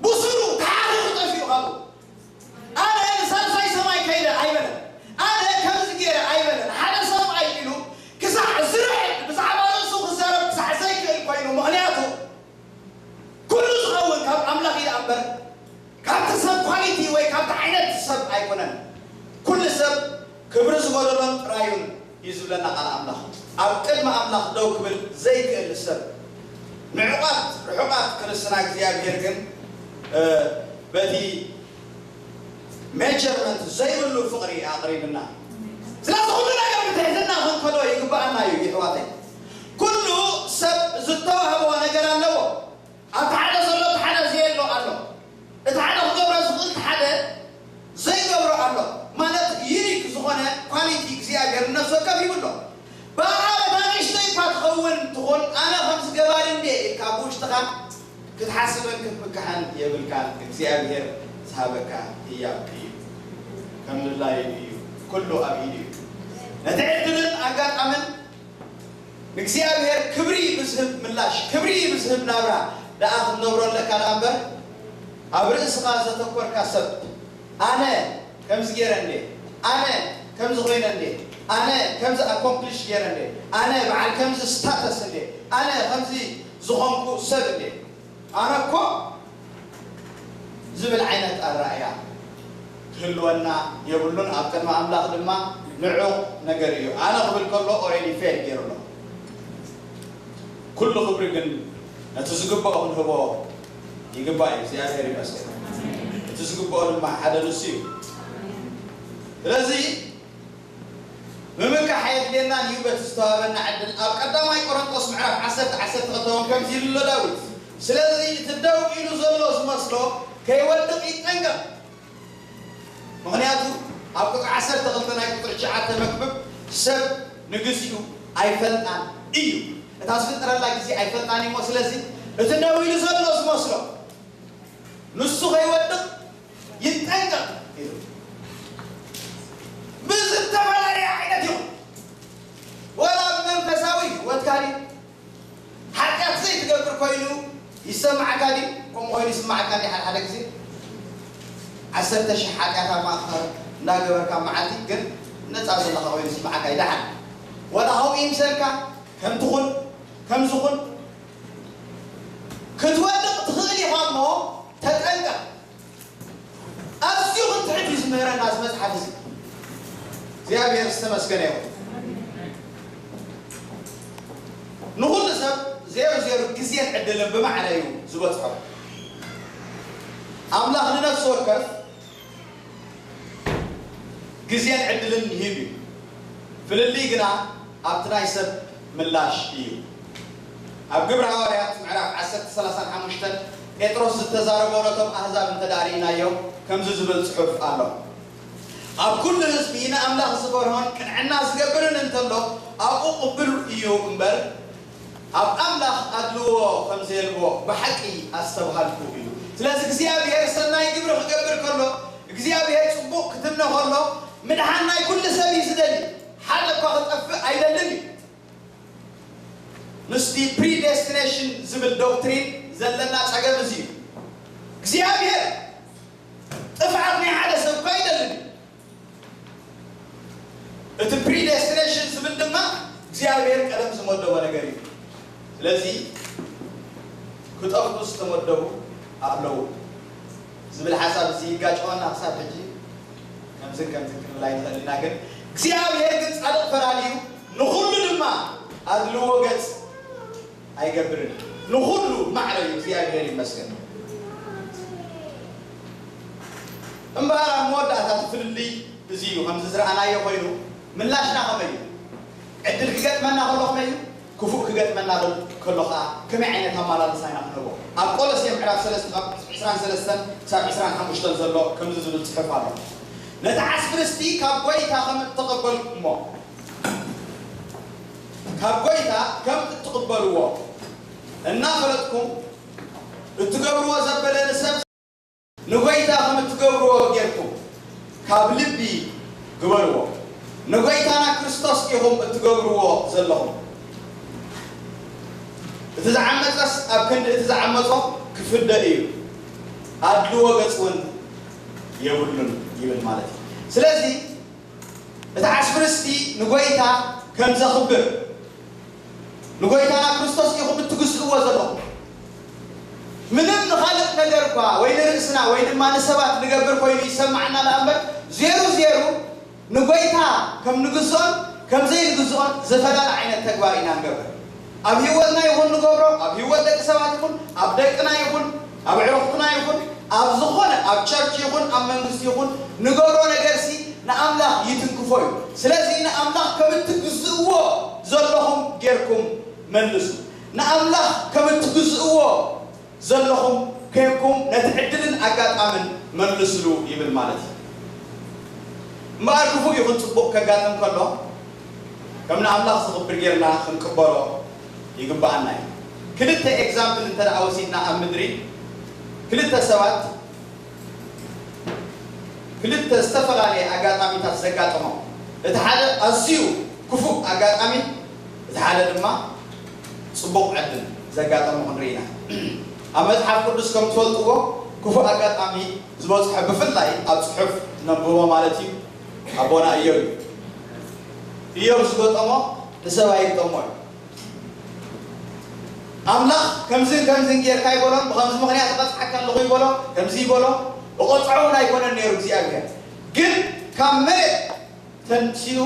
ብሱሩ ተሓኺኹ ጠፊኡ ካብኡ። ኣነ ንሳልሳይ ሰማይ ከይደ ኣይበለን። ኣነ ከምዚ ገይረ ኣይበለን። ሓደ ሰብኣይ ኢሉ ክሳዕ ዝርዕድ ብዛዕባ ርእሱ ክዛረብ ክሳዕ ዘይክእል ኮይኑ፣ ምኽንያቱ ኩሉ ዝኸውን ካብ ኣምላኽ እዩ ደኣ እምበር፣ ካብቲ ሰብ ኳሊቲ ወይ ካብቲ ዓይነት ሰብ ኣይኮነን። ኩሉ ሰብ ክብሪ ዝጎደሎን ጥራዩን እዩ ዝብለና ቃል ኣምላኽ። ኣብ ቅድሚ ኣምላኽ ደው ክብል ዘይክእል ሰብ። ንዑቓት ርሑቓት ክርስትና እግዚኣብሔር ግን፣ እ፣ በቲ ሜጀርመንት ዘይብሉ ፍቕሪ ኣቕሪብና። ስለዚ ኩሉ ነገር ብትሕትና ክንከዶ ይግብኣና እዩ ይሕዋተይ። ኩሉ ሰብ ዝተዋህቦ ነገር ኣለዎ። ኣብቲ ሓደ ዘሎ እቲ ሓደ ዘየሎ ኣሎ። እቲ ሓደ ክገብሮ ዝኽእል እቲ ሓደ ዘይገብሮ ኣሎ። ማለት ዩኒክ ዝኾነ ኳሊቲ እግዚኣብሔር ንነፍሲ ወከፍ ሂቡ ኣሎ። ብኣኻ በታ ንእሽተይ እኳ ትኸውን ትኹን፣ ኣነ ከምዚ ገባሪ እንድየ ኢልካ ብውሽጥኻ ክትሓስብን ክትምክሐን የብልካን። እግዚኣብሔር ዝሃበካ ህያብ እዩ። ከም ድላዩ እዩ። ኩሉ ኣብ ኢዱ እዩ። ነቲ ዕድልን ኣጋጣምን ንእግዚኣብሔር ክብሪ ብዝህብ ምላሽ፣ ክብሪ ብዝህብ ናብራ ደኣ ክትነብሮ ኣለካ ደኣ እምበር፣ ኣብ ርእስኻ ዘተኮርካ ሰብ፣ ኣነ ከምዚ ገይረ እንዴ፣ ኣነ ከምዚ ኮይነ እንዴ፣ ኣነ ከምዚ ኣኮምፕሊሽ ገይረ እንዴ፣ ኣነ በዓል ከምዚ ስታተስ እንዴ፣ ኣነ ከምዚ ዝኾንኩ ሰብ እንዴ፣ ኣነ እኮ ዝብል ዓይነት ኣረኣእያ ክህልወና የብሉን። ኣብ ቅድሚ ኣምላኽ ድማ ንዑቕ ነገር እዩ። ኣነ ክብል ከሎ ኦሬዲ ፌል ገይሩ ኣሎ። ኩሉ ክብሪ ግን ነቲ ዝግብኦ ክንህቦ ይግባእ እዩ። እግዚኣብሔር ይመስገን። እቲ ዝግብኦ ድማ ሓደ ንሱ እዩ። ስለዚ ምምካሕ ኣየድልየናን እዩ። በቲ ዝተዋህበና ዕድል ኣብ ቀዳማይ ቆሮንቶስ ምዕራፍ ዓሰርተ፣ ዓሰርተ ክልተ እውን ከምዚ ኢሉ ኣሎ ዳዊት፣ ስለዚ እቲ ደው ኢሉ ዘሎ ዝመስሎ ከይወድቕ ይጠንቀቕ። ምኽንያቱ ኣብ ቁጽሪ ዓሰርተ ክልተ ናይ ቁጽሪ ትሽዓተ መክብብ ሰብ ንግዚኡ ኣይፈልጣን እዩ። እታ ዝፍጠረላ ግዜ ኣይፈልጣን እዩ እሞ፣ ስለዚ እቲ ደው ኢሉ ዘሎ ዝመስሎ ንሱ ከይወድቕ ይጠንቀቕ ኢሉ። ብዝተፈላለየ ዓይነት ይኹን፣ ወላ ብመንፈሳዊ ህይወትካ ድዩ፣ ሓጢኣት ዘይትገብር ኮይኑ ይሰማዓካ ድዩ? ከምኡ ኮይኑ ይስማዓካ እንዲ ሓደ ሓደ ግዜ ዓሰርተ ሽሕ ሓጢኣት ኣብ ማእኸል እንዳገበርካ መዓልቲ ግን ነፃ ዘለኻ ኮይኑ ይስማዓካ እዩ። ደሓን ወላ ከምኡ ይምሰልካ ከምትኹን ከምዝኹን ክትወድቕ ትኽእል ኢኻ እሞ ተጠንቀቕ። ኣዝዩ ክትሕት እዩ ዝምህረና እዚ መፅሓፍ እዚ። እግዚኣብሔር ዝተመስገነ ይኹን። ንኹሉ ሰብ ዜሩ ዜሩ ግዜን ዕድልን ብማዕረ እዩ ዝበፅሖ። ኣምላኽ ንነፍሲ ወከፍ ግዜን ዕድልን ይህብ እዩ። ፍልልይ ግና ኣብቲ ናይ ሰብ ምላሽ እዩ። ኣብ ግብሪ ሃዋርያት ምዕራፍ ዓሰርተ ሰላሳን ሓሙሽተን ጴጥሮስ ዝተዛረቦ ነቶም ኣህዛብ እንተ ደኣ ርኢናዮ ከምዚ ዝብል ጽሑፍ ኣሎ። ኣብ ኩሉ ህዝቢ ንኣምላኽ ዝፈርሆን ቅንዕና ዝገብርን እንተሎ ኣብኡ ቅቡል እዩ እምበር ኣብ ኣምላኽ ኣድልዎ ከም ዘየልቦ ብሓቂ ኣስተብሃልኩ ኢሉ። ስለዚ እግዚኣብሔር ሰናይ ግብሪ ክገብር ከሎ እግዚኣብሔር ጽቡቕ ክትምነ ከሎ ምድሓን ናይ ኩሉ ሰብ እዩ ዝደሊ። ሓደ እኳ ክጠፍእ ኣይደልን እዩ። ምስቲ ፕሪዴስቲኔሽን ዝብል ዶክትሪን ዘለና ጸገም እዚ እዩ። እግዚኣብሔር ጥፍኣት ናይ ሓደ ሰብ እኳ ኣይደልን እዩ። እቲ ፕሪዴስቲኔሽን ዝብል ድማ እግዚኣብሔር ቀደም ዝመደቦ ነገር እዩ። ስለዚ ክጠፍኡ ዝተመደቡ ኣለዉ ዝብል ሓሳብ እዚ ይጋጨወና ክሳብ ሕጂ ከምዝን ከምዝን ክንብል ኣይንኽእል ኢና። ግን እግዚኣብሔር ግን ጻድቕ ፈራዲ እዩ፣ ንኹሉ ድማ ኣድልዎ ገጽ ኣይገብርን። ንኹሉ ማዕረ እዩ። እግዚኣብሔር ይመስገን። እምበኣር ኣብ መወዳእታ እቲ ፍልልይ እዚ እዩ። ከምዚ ዝረኣናዮ ኮይኑ ምላሽና ከመይ እዩ? ዕድል ክገጥመና ከሎ ከመይ እዩ? ክፉእ ክገጥመና ከሎ ከዓ ከመይ ዓይነት ኣመላልሳ ኢና ክንህቦ? ኣብ ቆሎሴ ምዕራፍ ሰለስተ ካብ ዕስራን ሰለስተን ክሳብ ዕስራን ሓሙሽተን ዘሎ ከምዚ ዝብል ጽሑፍ ኣሎ። ነቲ ዓስቢ ርስቲ ካብ ጐይታ ከም እተቐበልኩሞ ካብ ጐይታ ከም እትቕበልዎ እናፈለጥኩም እትገብርዎ ዘበለ ንሰብ ንጐይታ ከም እትገብርዎ ጌርኩም ካብ ልቢ ግበርዎ። ንጐይታና ክርስቶስ ኢኹም እትገብርዎ ዘለኹም። እቲ ዝዓመጸስ ኣብ ክንዲ እቲ ዝዓመጾ ክፍደ እዩ፣ ኣድልዎ ገጽ እውን የብሉን ይብል ማለት እዩ። ስለዚ እቲ ዓስቢ ርስቲ ንጐይታ ከም ዘኽብር ንጎይታና ክርስቶስ ኢኹም እትግዝእዎ ዘለኹም። ምንም ንኻልእ ነገር እኳ ወይ ንርእስና ወይ ድማ ንሰባት ንገብር ኮይኑ ይሰማዕና ደኣ እምበር ዜሩ ዜሩ ንጎይታ ከም ንግዝኦን ከም ዘይንግዝኦን ዝተፈላለ ዓይነት ተግባር ኢና ንገብር። ኣብ ህይወትና ይኹን ንገብሮ፣ ኣብ ህይወት ደቂ ሰባት ይኹን ኣብ ደቅና ይኹን ኣብ ዕሩኽትና ይኹን ኣብ ዝኾነ ኣብ ቸርች ይኹን ኣብ መንግስቲ ይኹን ንገብሮ ነገርሲ ንኣምላኽ ይትንክፎ እዩ። ስለዚ ንኣምላኽ ከም እትግዝእዎ ዘለኹም ጌርኩም መልሱ። ንኣምላኽ ከም እትግዝእዎ ዘለኹም ኬንኩም ነቲ ዕድልን ኣጋጣምን መልስሉ ይብል ማለት እዩ። እምበኣር ክፉእ ይኹን ጽቡቕ ከጋጥም ከሎ ከም ንኣምላኽ ዝኽብር ጌርና ክንቅበሎ ይግብኣና እዩ። ክልተ ኤግዛምፕል እንተ ደኣ ወሲድና ኣብ ምድሪ ክልተ ሰባት ክልተ ዝተፈላለየ ኣጋጣሚታት ዘጋጠሞም፣ እቲ ሓደ ኣዝዩ ክፉእ ኣጋጣሚ፣ እቲ ሓደ ድማ ጽቡቕ ዕድል ዘጋጠሞ ክንርኢ ኢና። ኣብ መጽሓፍ ቅዱስ ከም ትፈልጥዎ ክፉእ ኣጋጣሚ ዝበጽሖ ብፍላይ ኣብ ጽሑፍ ነንብቦ ማለት እዩ ኣቦና እዮብ እዩ። እዮብ ዝገጠሞ ንሰብ ኣይግጠሞ እዩ። ኣምላኽ ከምዝን ከምዝን ጌርካ ይበሎን ብኸምዚ ምኽንያት እቐጽዓካ ኣለኹ ይበሎ፣ ከምዚ ይበሎ። እቐጽዖ እውን ኣይኮነን ነይሩ እግዚኣብሔር። ግን ካብ መሬት ተንሲኡ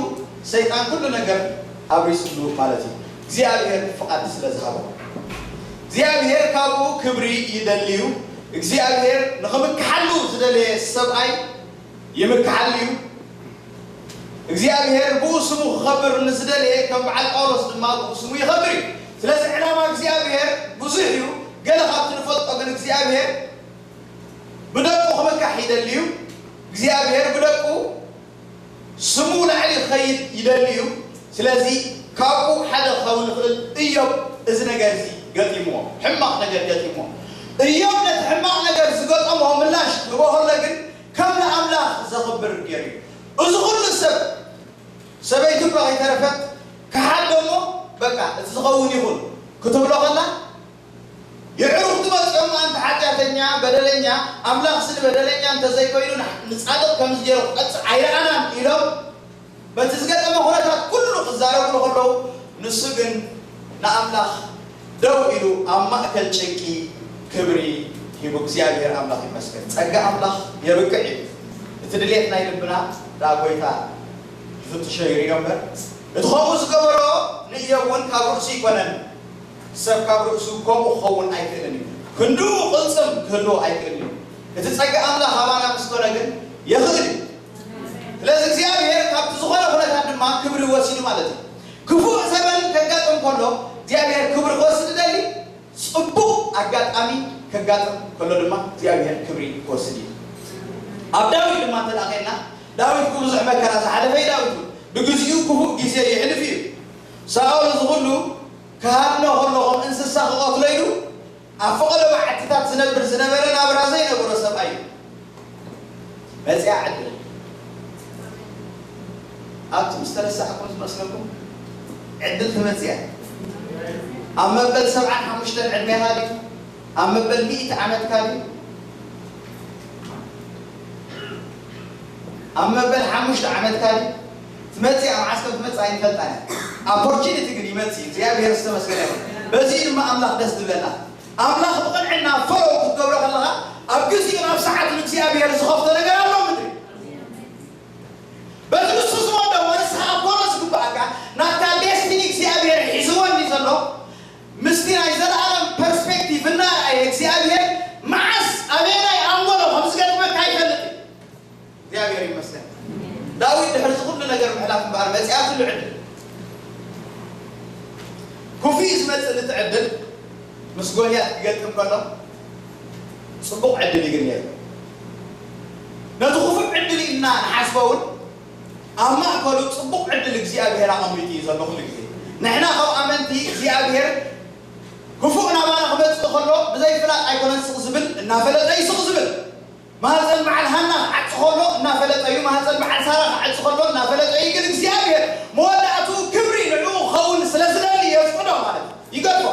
ሰይጣን ኩሉ ነገር ኣብሪስሉ ማለት እዩ። እግዚኣብሔር ፍቓድ ስለ ዝሃቦ እግዚኣብሔር ካብኡ ክብሪ ይደልዩ። እግዚኣብሔር ንኽምክሓሉ ዝደለየ ሰብኣይ ይምክሓሉ እዩ። እግዚኣብሔር ብኡ ስሙ ክኸብር ንዝደለየ ከም በዓል ጳውሎስ ድማ ብኡ ስሙ ይኸብር እዩ። ስለዚ ዕላማ እግዚኣብሔር ብዙሕ እዩ። ገለ ካብቲ ንፈልጦ ግን እግዚኣብሔር ብደቁ ክምካሕ ይደሊ እዩ። እግዚኣብሔር ብደቁ ስሙ ላዕሊ ክኸይድ ይደሊ እዩ። ስለዚ ካብኡ ሓደ ክኸውን ይኽእል እዮብ እዚ ነገር እዚ ገጢምዎ፣ ሕማቕ ነገር ገጢምዎ። እዮብ ነቲ ሕማቕ ነገር ዝገጠሞ ምላሽ ክህቦ ከሎ ግን ከም ንኣምላኽ ዘኽብር ገይሩ እዩ። እዚ ኩሉ ሰብ ሰበይቱ እኳ ከይተረፈት ክሓዶ እሞ በቃ እቲ ዝኸውን ይኹን ክትብሎ ከላ የዕሩኽቲ መጺኦም፣ ኣንቲ ሓጢኣተኛ፣ በደለኛ፣ ኣምላኽ ስለ በደለኛ እንተዘይኮይኑ ንሕ-፣ ንጻድቕ ከምዚ ገይሩ ክቐጽዕ ኣይረኣናን ኢሎም በቲ ዝገጠመ ኩነታት ኩሉ ክዛረብሉ ከለዉ፣ ንሱ ግን ንኣምላኽ ደው ኢሉ ኣብ ማእከል ጭንቂ ክብሪ ሂቡ። እግዚኣብሔር ኣምላኽ ይመስገን። ጸጋ ኣምላኽ የብቅዕ እዩ። እቲ ድሌት ናይ ልብና ደኣ ጐይታ ይፍትሾ ይርእዮ እምበር፣ እቲ ኸምኡ ዝገበሮ ንእዮብ እውን ካብ ርእሱ ይኮነን። ሰብ ካብ ርእሱ ከምኡ ክኸውን ኣይክእልን እዩ። ክንድኡ ቅልጽም ክህልዎ ኣይክእልን እዩ። እቲ ጸጋ ኣምላኽ ኣባና ምስ ኮነ ግን የኽእል እዩ። ስለዚ እግዚኣብሔር ካብቲ ዝኾነ ኩነታት ድማ ክብሪ ወሲዱ ማለት እዩ። ክፉእ ዘበን ከጋጥም ከሎ እግዚኣብሔር ክብሪ ክወስድ ይደሊ፣ ጽቡቕ ኣጋጣሚ ከጋጥም ከሎ ድማ እግዚኣብሔር ክብሪ ክወስድ እዩ። ኣብ ዳዊት ድማ እንተ ደኣ ኼድና፣ ዳዊት ብብዙሕ መከራ ዝሓለፈ እዩ። ዳዊት እውን ብግዚኡ ክፉእ ግዜ የሕልፍ እዩ። ሳኦል እዚ ኹሉ ክሃድኖ ከሎ፣ ከም እንስሳ ክቐትሎ ኢሉ ኣብ ፈቐዶ በዓትታት ዝነብር ዝነበረ ናብራ ዘይነበሮ ሰብኣይ እዩ። መጺኣ ዕድል። ኣብቲ ምስ ተረሳዕኩም ዝመስለኩም ዕድል ትመጽእ እያ። ኣብ መበል ሰብዓን ሓሙሽተን ዕድሜኻ ድዩ? ኣብ መበል ሚእቲ ዓመትካ ድዩ? ኣብ መበል ሓሙሽተ ዓመትካ ድዩ? ትመጽእ እያ፣ መዓስ ከም ትመጽእ ኣይንፈልጣን እያ። ኦፖርቹኒቲ ግን ይመጽእ እዩ። እግዚኣብሔር ዝተመስገነ ይኹን። በዚ ድማ ኣምላኽ ደስ ዝብለና። ኣምላኽ ብቕንዕና ፎሎው ክትገብሮ ከለኻ፣ ኣብ ግዜኡ ናብ ሰዓቱ እግዚኣብሔር ዝኸፍቶ ነገር ኣሎ ምድሪ። በቲ ንሱ ዝወደቦ ንስኻ ክትኮኖ ዝግባኣካ፣ ናትካ ዴስቲኒ እግዚኣብሔር ሒዝዎ እንዲ ዘሎ፣ ምስቲ ናይ ዘለኣለም ፐርስፔክቲቭ እናረኣየ እግዚኣብሔር መዓስ ኣበየናይ ኣንጎሎ ከም ዝገጥመካ ኣይፈልጥን። እግዚኣብሔር ይመስገን። ዳዊት ድሕሪ እዚ ኩሉ ነገር ምሕላፍ እምበኣር መጺኣትሉ ዕድል። ክፉእ ዝመጽእ እቲ ዕድል ምስ ጎልያድ ክገጥም ከሎ ጽቡቕ ዕድል እዩ ግን ነይሩ። ነቲ ክፉእ ዕድል ኢልና ንሓስቦ እውን ኣብ ማእከሉ ጽቡቕ ዕድል እግዚኣብሔር ኣቐሚጡ እዩ ዘሎ ኩሉ ግዜ። ንሕና ከም ኣመንቲ እግዚኣብሔር ክፉእ ናባና ክመጽእ ከሎ ብዘይፍላጥ ኣይኮነን ስቕ ዝብል፣ እናፈለጠ እዩ ስቕ ዝብል። ማህፀን በዓል ሃና ክዓጽ ከሎ እናፈለጠ እዩ። ማህፀን በዓል ሳራ ክዓጽ ከሎ እናፈለጠ እዩ። ግን እግዚኣብሔር መወዳእቱ ክብሪ ንዕኡ ክኸውን ስለ ዝደሊ የፍቅዶ ማለት እዩ። ይገድፎ።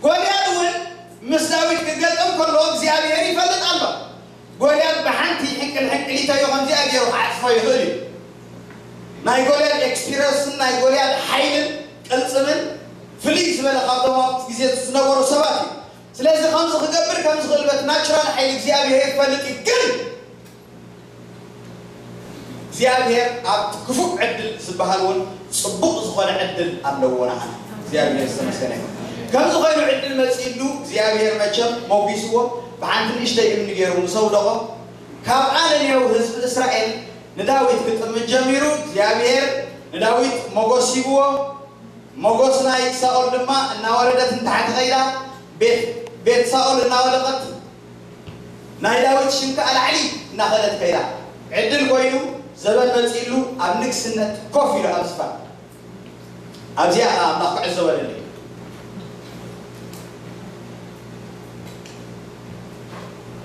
ጎልያድ እውን ምስ ዳዊት ክገጠም ከሎ እግዚኣብሔር ይፈልጥ ኣሎ። ጎልያድ ብሓንቲ ሕንቅል ሕንቅሊቶ እዩ ከምዚኣ ገይሩ ክዓጽፎ ይኽእል እዩ። ናይ ጎልያድ ኤክስፒሪየንስን ናይ ጎልያድ ሓይልን ቅልጽምን ፍልይ ዝበለ ካብቶም ኣብቲ ግዜ ዝነበሩ ሰባት እዩ። ስለዚ ከምዚ ክገብር ከም ዝኽእል በቲ ናቹራል ሓይሊ እግዚኣብሔር ይፈልጥ እዩ። ግን እግዚኣብሔር ኣብቲ ክፉእ ዕድል ዝበሃል እውን ጽቡቕ ዝኾነ ዕድል ኣለዎ ንዓና። እግዚኣብሔር ዝተመስገነ ይኹን። ከምዚ ኮይኑ ዕድል መጺእሉ እግዚኣብሔር መቸም ሞጒስዎ ብሓንቲ ንእሽተይ እምኒ ገይሩ ምስ ኣውደቖ፣ ካብኣ ነንየው ህዝቢ እስራኤል ንዳዊት ክጥምት ጀሚሩ። እግዚኣብሔር ንዳዊት ሞጎስ ሂብዎ። ሞጎስ ናይ ሳኦል ድማ እናወረደት ንታሕቲ ኸይዳ፣ ቤት፣ ቤት ሳኦል እናወደቐት፣ ናይ ዳዊት ሽም ከኣ ላዕሊ እናኸደት ከይዳ። ዕድል ኮይኑ ዘበን መጺእሉ ኣብ ንግስነት ኮፍ ኢሉ ኣብ ዝፋን። ኣብዚኣ ኸኣ ኣምላኽ ክዕዘበለኒ።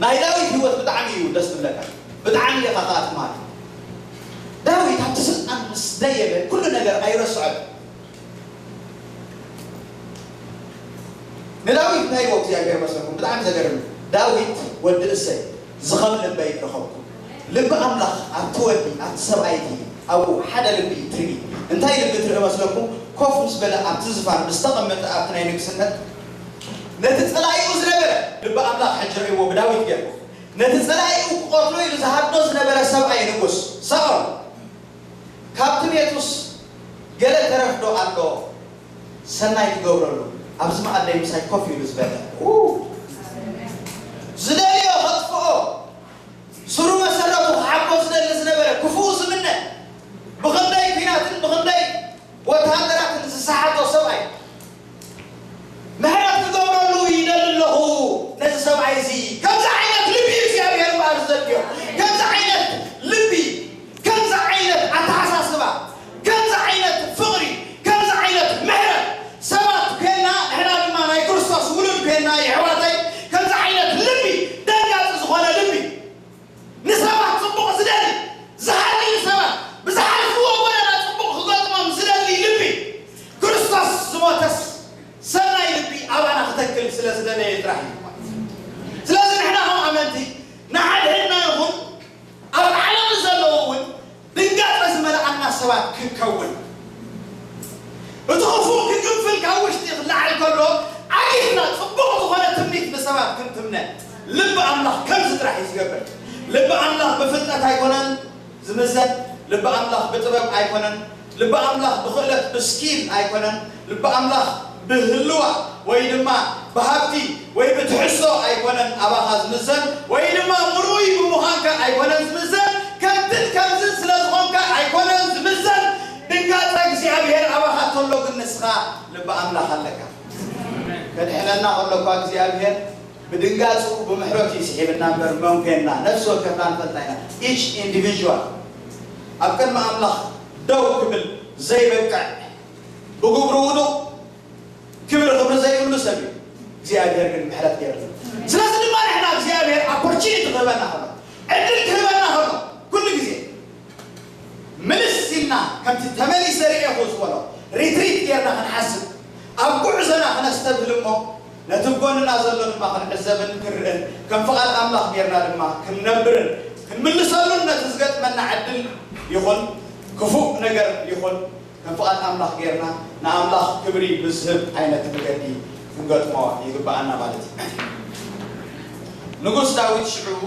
ናይ ዳዊት ህይወት ብጣዕሚ እዩ ደስ ዝብለካ። ብጣዕሚ ኢኻ ኸኣ ትማሊ። ዳዊት ኣብቲ ስልጣን ምስ ደየበ ኩሉ ነገር ኣይረስዖን። ንዳዊት እንታይ ኢልዎ እግዚኣብሔር መስለኩም? ብጣዕሚ ዘገርም። ዳዊት ወዲ እሰይ ዝኸም ልበይ ረኸብኩ። ልቢ ኣምላኽ ኣብቲ ወዲ ኣብቲ ሰብኣይ እቲ ኣብኡ ሓደ ልቢ ትርኢ። እንታይ ልቢ ትርኢ መስለኩም? ኮፍ ምስ በለ ኣብቲ ዝፋን ምስ ተቐመጠ ኣብቲ ናይ ንግስነት ነቲ ጸላኢኡ ዝነበረ ልቢ ኣምላኽ ሕጂ ርእይዎ ብዳዊት ገይርኩ። ነቲ ጸላኢኡ ክቐትሎ ኢሉ ዝሃድኖ ዝነበረ ሰብኣይ ንጉስ ሳኦል ካብቲ ቤቱስ ገለ ተረፍዶ ኣሎ ሰናይ ክገብረሉ ኣብዚ መኣደይ ምሳይ ኮፍ ኢሉ ዝበልዕ ኡ፣ ዝደልዮ ከጥፍኦ ስሩ መሰረቱ ክሓቦ ዝደሊ ዝነበረ ክፉኡ ዝምነ ብኽንደይ ኲናትን ብኽንደይ ወተሃደራትን ዝሰሓቶ ሰብኣይ ምሕረት ክገብረሉ ይደሊ ኣለኹ። ነዚ ሰብኣይ እዚ ከምዚ ዓይነት ልቢ እዩ እግዚኣብሔር እምበኣር ዝደልዮ። ከምዚ ዓይነት ልቢ፣ ከምዚ ዓይነት ኣተሓሳስባ፣ ከምዚ ዓይነት ፍቕሪ፣ ከምዚ ዓይነት ምሕረት ሰባት ኮይና ንሕና ድማ ናይ ክርስቶስ ውሉድ ኮይና የሕዋ ክተክል ስለ ዝደለየ ጥራሕ እዩ። ስለዚ ንሕና ከም ኣመንቲ ንሓድሕድና ይኹን ኣብ ዓለም ዘለዉ እውን ድንጋጸ ዝመልኣና ሰባት ክንከውን፣ እቲ ክፉእ ክግንፍል ካብ ውሽጢ ክለዓል ከሎ ዓጊትና ጽቡቕ ዝኾነ ትምኒት ንሰባት ክንትምነ ልቢ ኣምላኽ ከምዚ ጥራሕ እዩ ዝገብር። ልቢ ኣምላኽ ብፍልጠት ኣይኮነን ዝምዘን፣ ልቢ ኣምላኽ ብጥበብ ኣይኮነን፣ ልቢ ኣምላኽ ብኽእለት ብስኪል ኣይኮነን፣ ልቢ ኣምላኽ ብህልዋ ወይ ድማ ብሃብቲ ወይ ብትሕዝቶ ኣይኮነን ኣባኻ ዝምዘን፣ ወይ ድማ ምርኡይ ብምዃንካ ኣይኮነን ዝምዘን፣ ከምትን ከምዝን ስለ ዝኾንካ ኣይኮነን ዝምዘን። ድንጋጸ እግዚኣብሔር ኣባኻ እንተሎ ግን ንስኻ ልቢ ኣምላኽ ኣለካ። ከድሕነና ከሎ እኳ እግዚኣብሔር ብድንጋጽኡ ብምሕረቱ እዩ ስሒብና እምበር መንኮና ነፍሲ ወከፍና ንፈልጣ ኢና። ኢች ኢንዲቪዥዋል ኣብ ቅድሚ ኣምላኽ ደው ክብል ዘይበቅዕ፣ ብግብሩ ውዱቕ፣ ክብሪ ክብሪ ዘይብሉ ሰብ እዩ። እግዚኣብሔር ግን ምሕረት ገይርሉ። ስለዚ ድማ ንሕና እግዚኣብሔር ኦፖርቹኒቲ ክህበና ከሎ፣ ዕድል ክህበና ከሎ፣ ኩሉ ግዜ ምልስ ኢልና ከምቲ ተመሊሰ ርእኹ ዝበሎ ሪትሪት ጌርና ክንሓስብ፣ ኣብ ጉዕዞና ክነስተብህል እሞ ነቲ ጎንና ዘሎ ድማ ክንዕዘብን ክንርእን ከም ፍቓድ ኣምላኽ ጌርና ድማ ክንነብርን ክንምልሰሉን ነቲ ዝገጥመና ዕድል ይኹን ክፉእ ነገር ይኹን ከም ፍቓድ ኣምላኽ ጌርና ንኣምላኽ ክብሪ ብዝህብ ዓይነት መገዲ ክንገጥሞ ይግብኣና ማለት እዩ። ንጉስ ዳዊት ሽዑ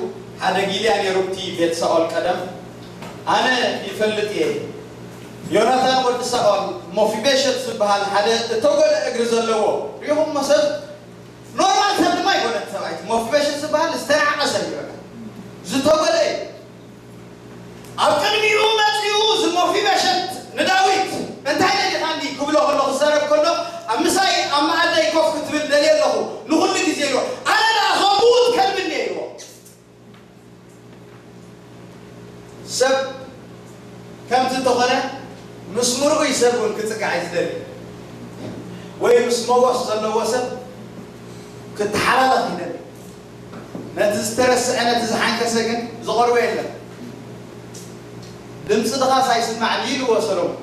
ሓደ ጊልያ ነይሩ፣ እቲ ቤት ሳኦል ቀደም ኣነ ይፈልጥ እየ። ዮናታን ወዲ ሳኦል፣ ሞፊቤሸት ዝበሃል ሓደ እተጎደ እግሪ ዘለዎ፣ ሪኹሞ ሰብ ኖርማል ሰብ ድማ ኣይኮነን። ሰብኣይ ሞፊቤሸት ዝበሃል ዝተናዕቀ ሰብ እዩ። በቃ ዝተጎደ እዩ። ኣብ ቅድሚኡ መጺኡ እዚ ሞፊቤሸት ንዳዊት እንታይ ደሊኻኒ ክብሎ ከሎ ክዛረብ ከሎ ኣብ ምሳይ ኣብ መኣደይ ኮፍ ክትብል ደልየ ኣለኹ ንኹሉ ግዜ ኢልዎ። ኣነ ደኣ ከም ምዉት ከልቢ እንድየ ኢልዎ። ሰብ ከምቲ እንተኾነ ምስ ምርኡይ ሰብ እውን ክጽጋዕ እዩ ዝደሊ፣ ወይ ምስ ሞጎስ ዘለዎ ሰብ ክተሓላለኽ ይደሊ። ነቲ ዝተረስዐ ነቲ ዝሓንከሰ ግን ዝቐርቦ የለን። ድምፂ ድኻስ ኣይስማዕን ኢልዎ ሰሎሞን።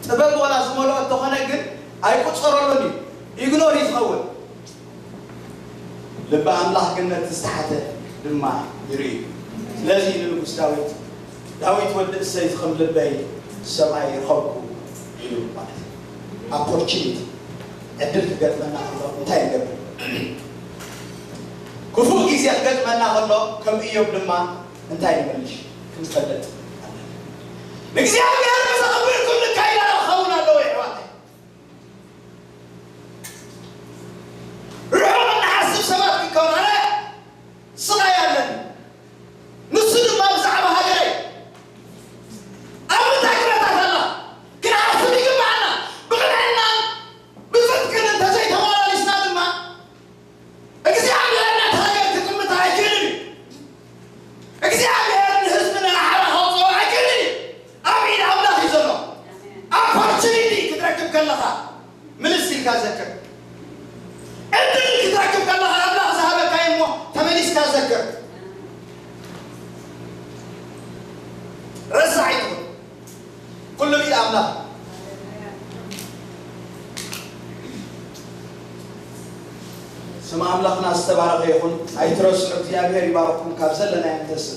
ጥበብ ዋላ ዝመልኦ እንተኾነ ግን ኣይቁፀረሉን እዩ፣ ኢግኖር እዩ ዝኸውን። ልቢ ኣምላኽ ግን ነቲ ዝተሓተ ድማ ይርኢ። ስለዚ ንንጉስ ዳዊት፣ ዳዊት ወዲ እሰይ ዝኸም ልበይ ሰብኣይ ይረኸብኩ ኢሉ ማለት እዩ። ኦፖርቹኒቲ ዕድል ክገጥመና ከሎ እንታይ ንገብር? ክፉእ ግዜ ክገጥመና ከሎ ከም እዮብ ድማ እንታይ ንመልሽ ክንፈልጥ ኣለና። ንእግዚኣብሔር ብዘኽብር ኩሉ ኣካይዳና ክኸውን ኣለዎ የሕዋተይ። ርሑቕ እንሓስብ ሰባት ክንከውን ኣነ ስቓይ ኣለኒ። ንሱ ድማ ብዛዕባ ሃገረይ ኣብ ምንታይ ኩነታት ኣላ ክንሓስብ ይግብኣና። ብቕንዕናን ብጽድቅን እንተዘይተመላሊስና ድማ እግዚኣብሔር ነቲ ሃገር ክጥምታ ኣይክእልን እዩ። እግዚኣብሔር ንህዝቢ ንኣሕራ ከውፅኦ ኣይክእልን እዩ። ኣብ ኢድ ኣምላኽ እዩ ዘሎ። ኦፖርቹኒቲ ክትረክብ ከለኻ ምልስ ኢልካ ዘክር። ዕድል ክትረክብ ከለኻ ኣምላኽ ዝሃበካ እሞ ተመሊስካ ዘክር። ረሳዕ ኣይትኹን። ኩሉ ኢድ ኣምላኽ። ስም ኣምላኽና ዝተባረኸ ይኹን። ኣይትረስዑ። እግዚኣብሔር ይባርኩም። ካብ ዘለናዮ ንተስእ።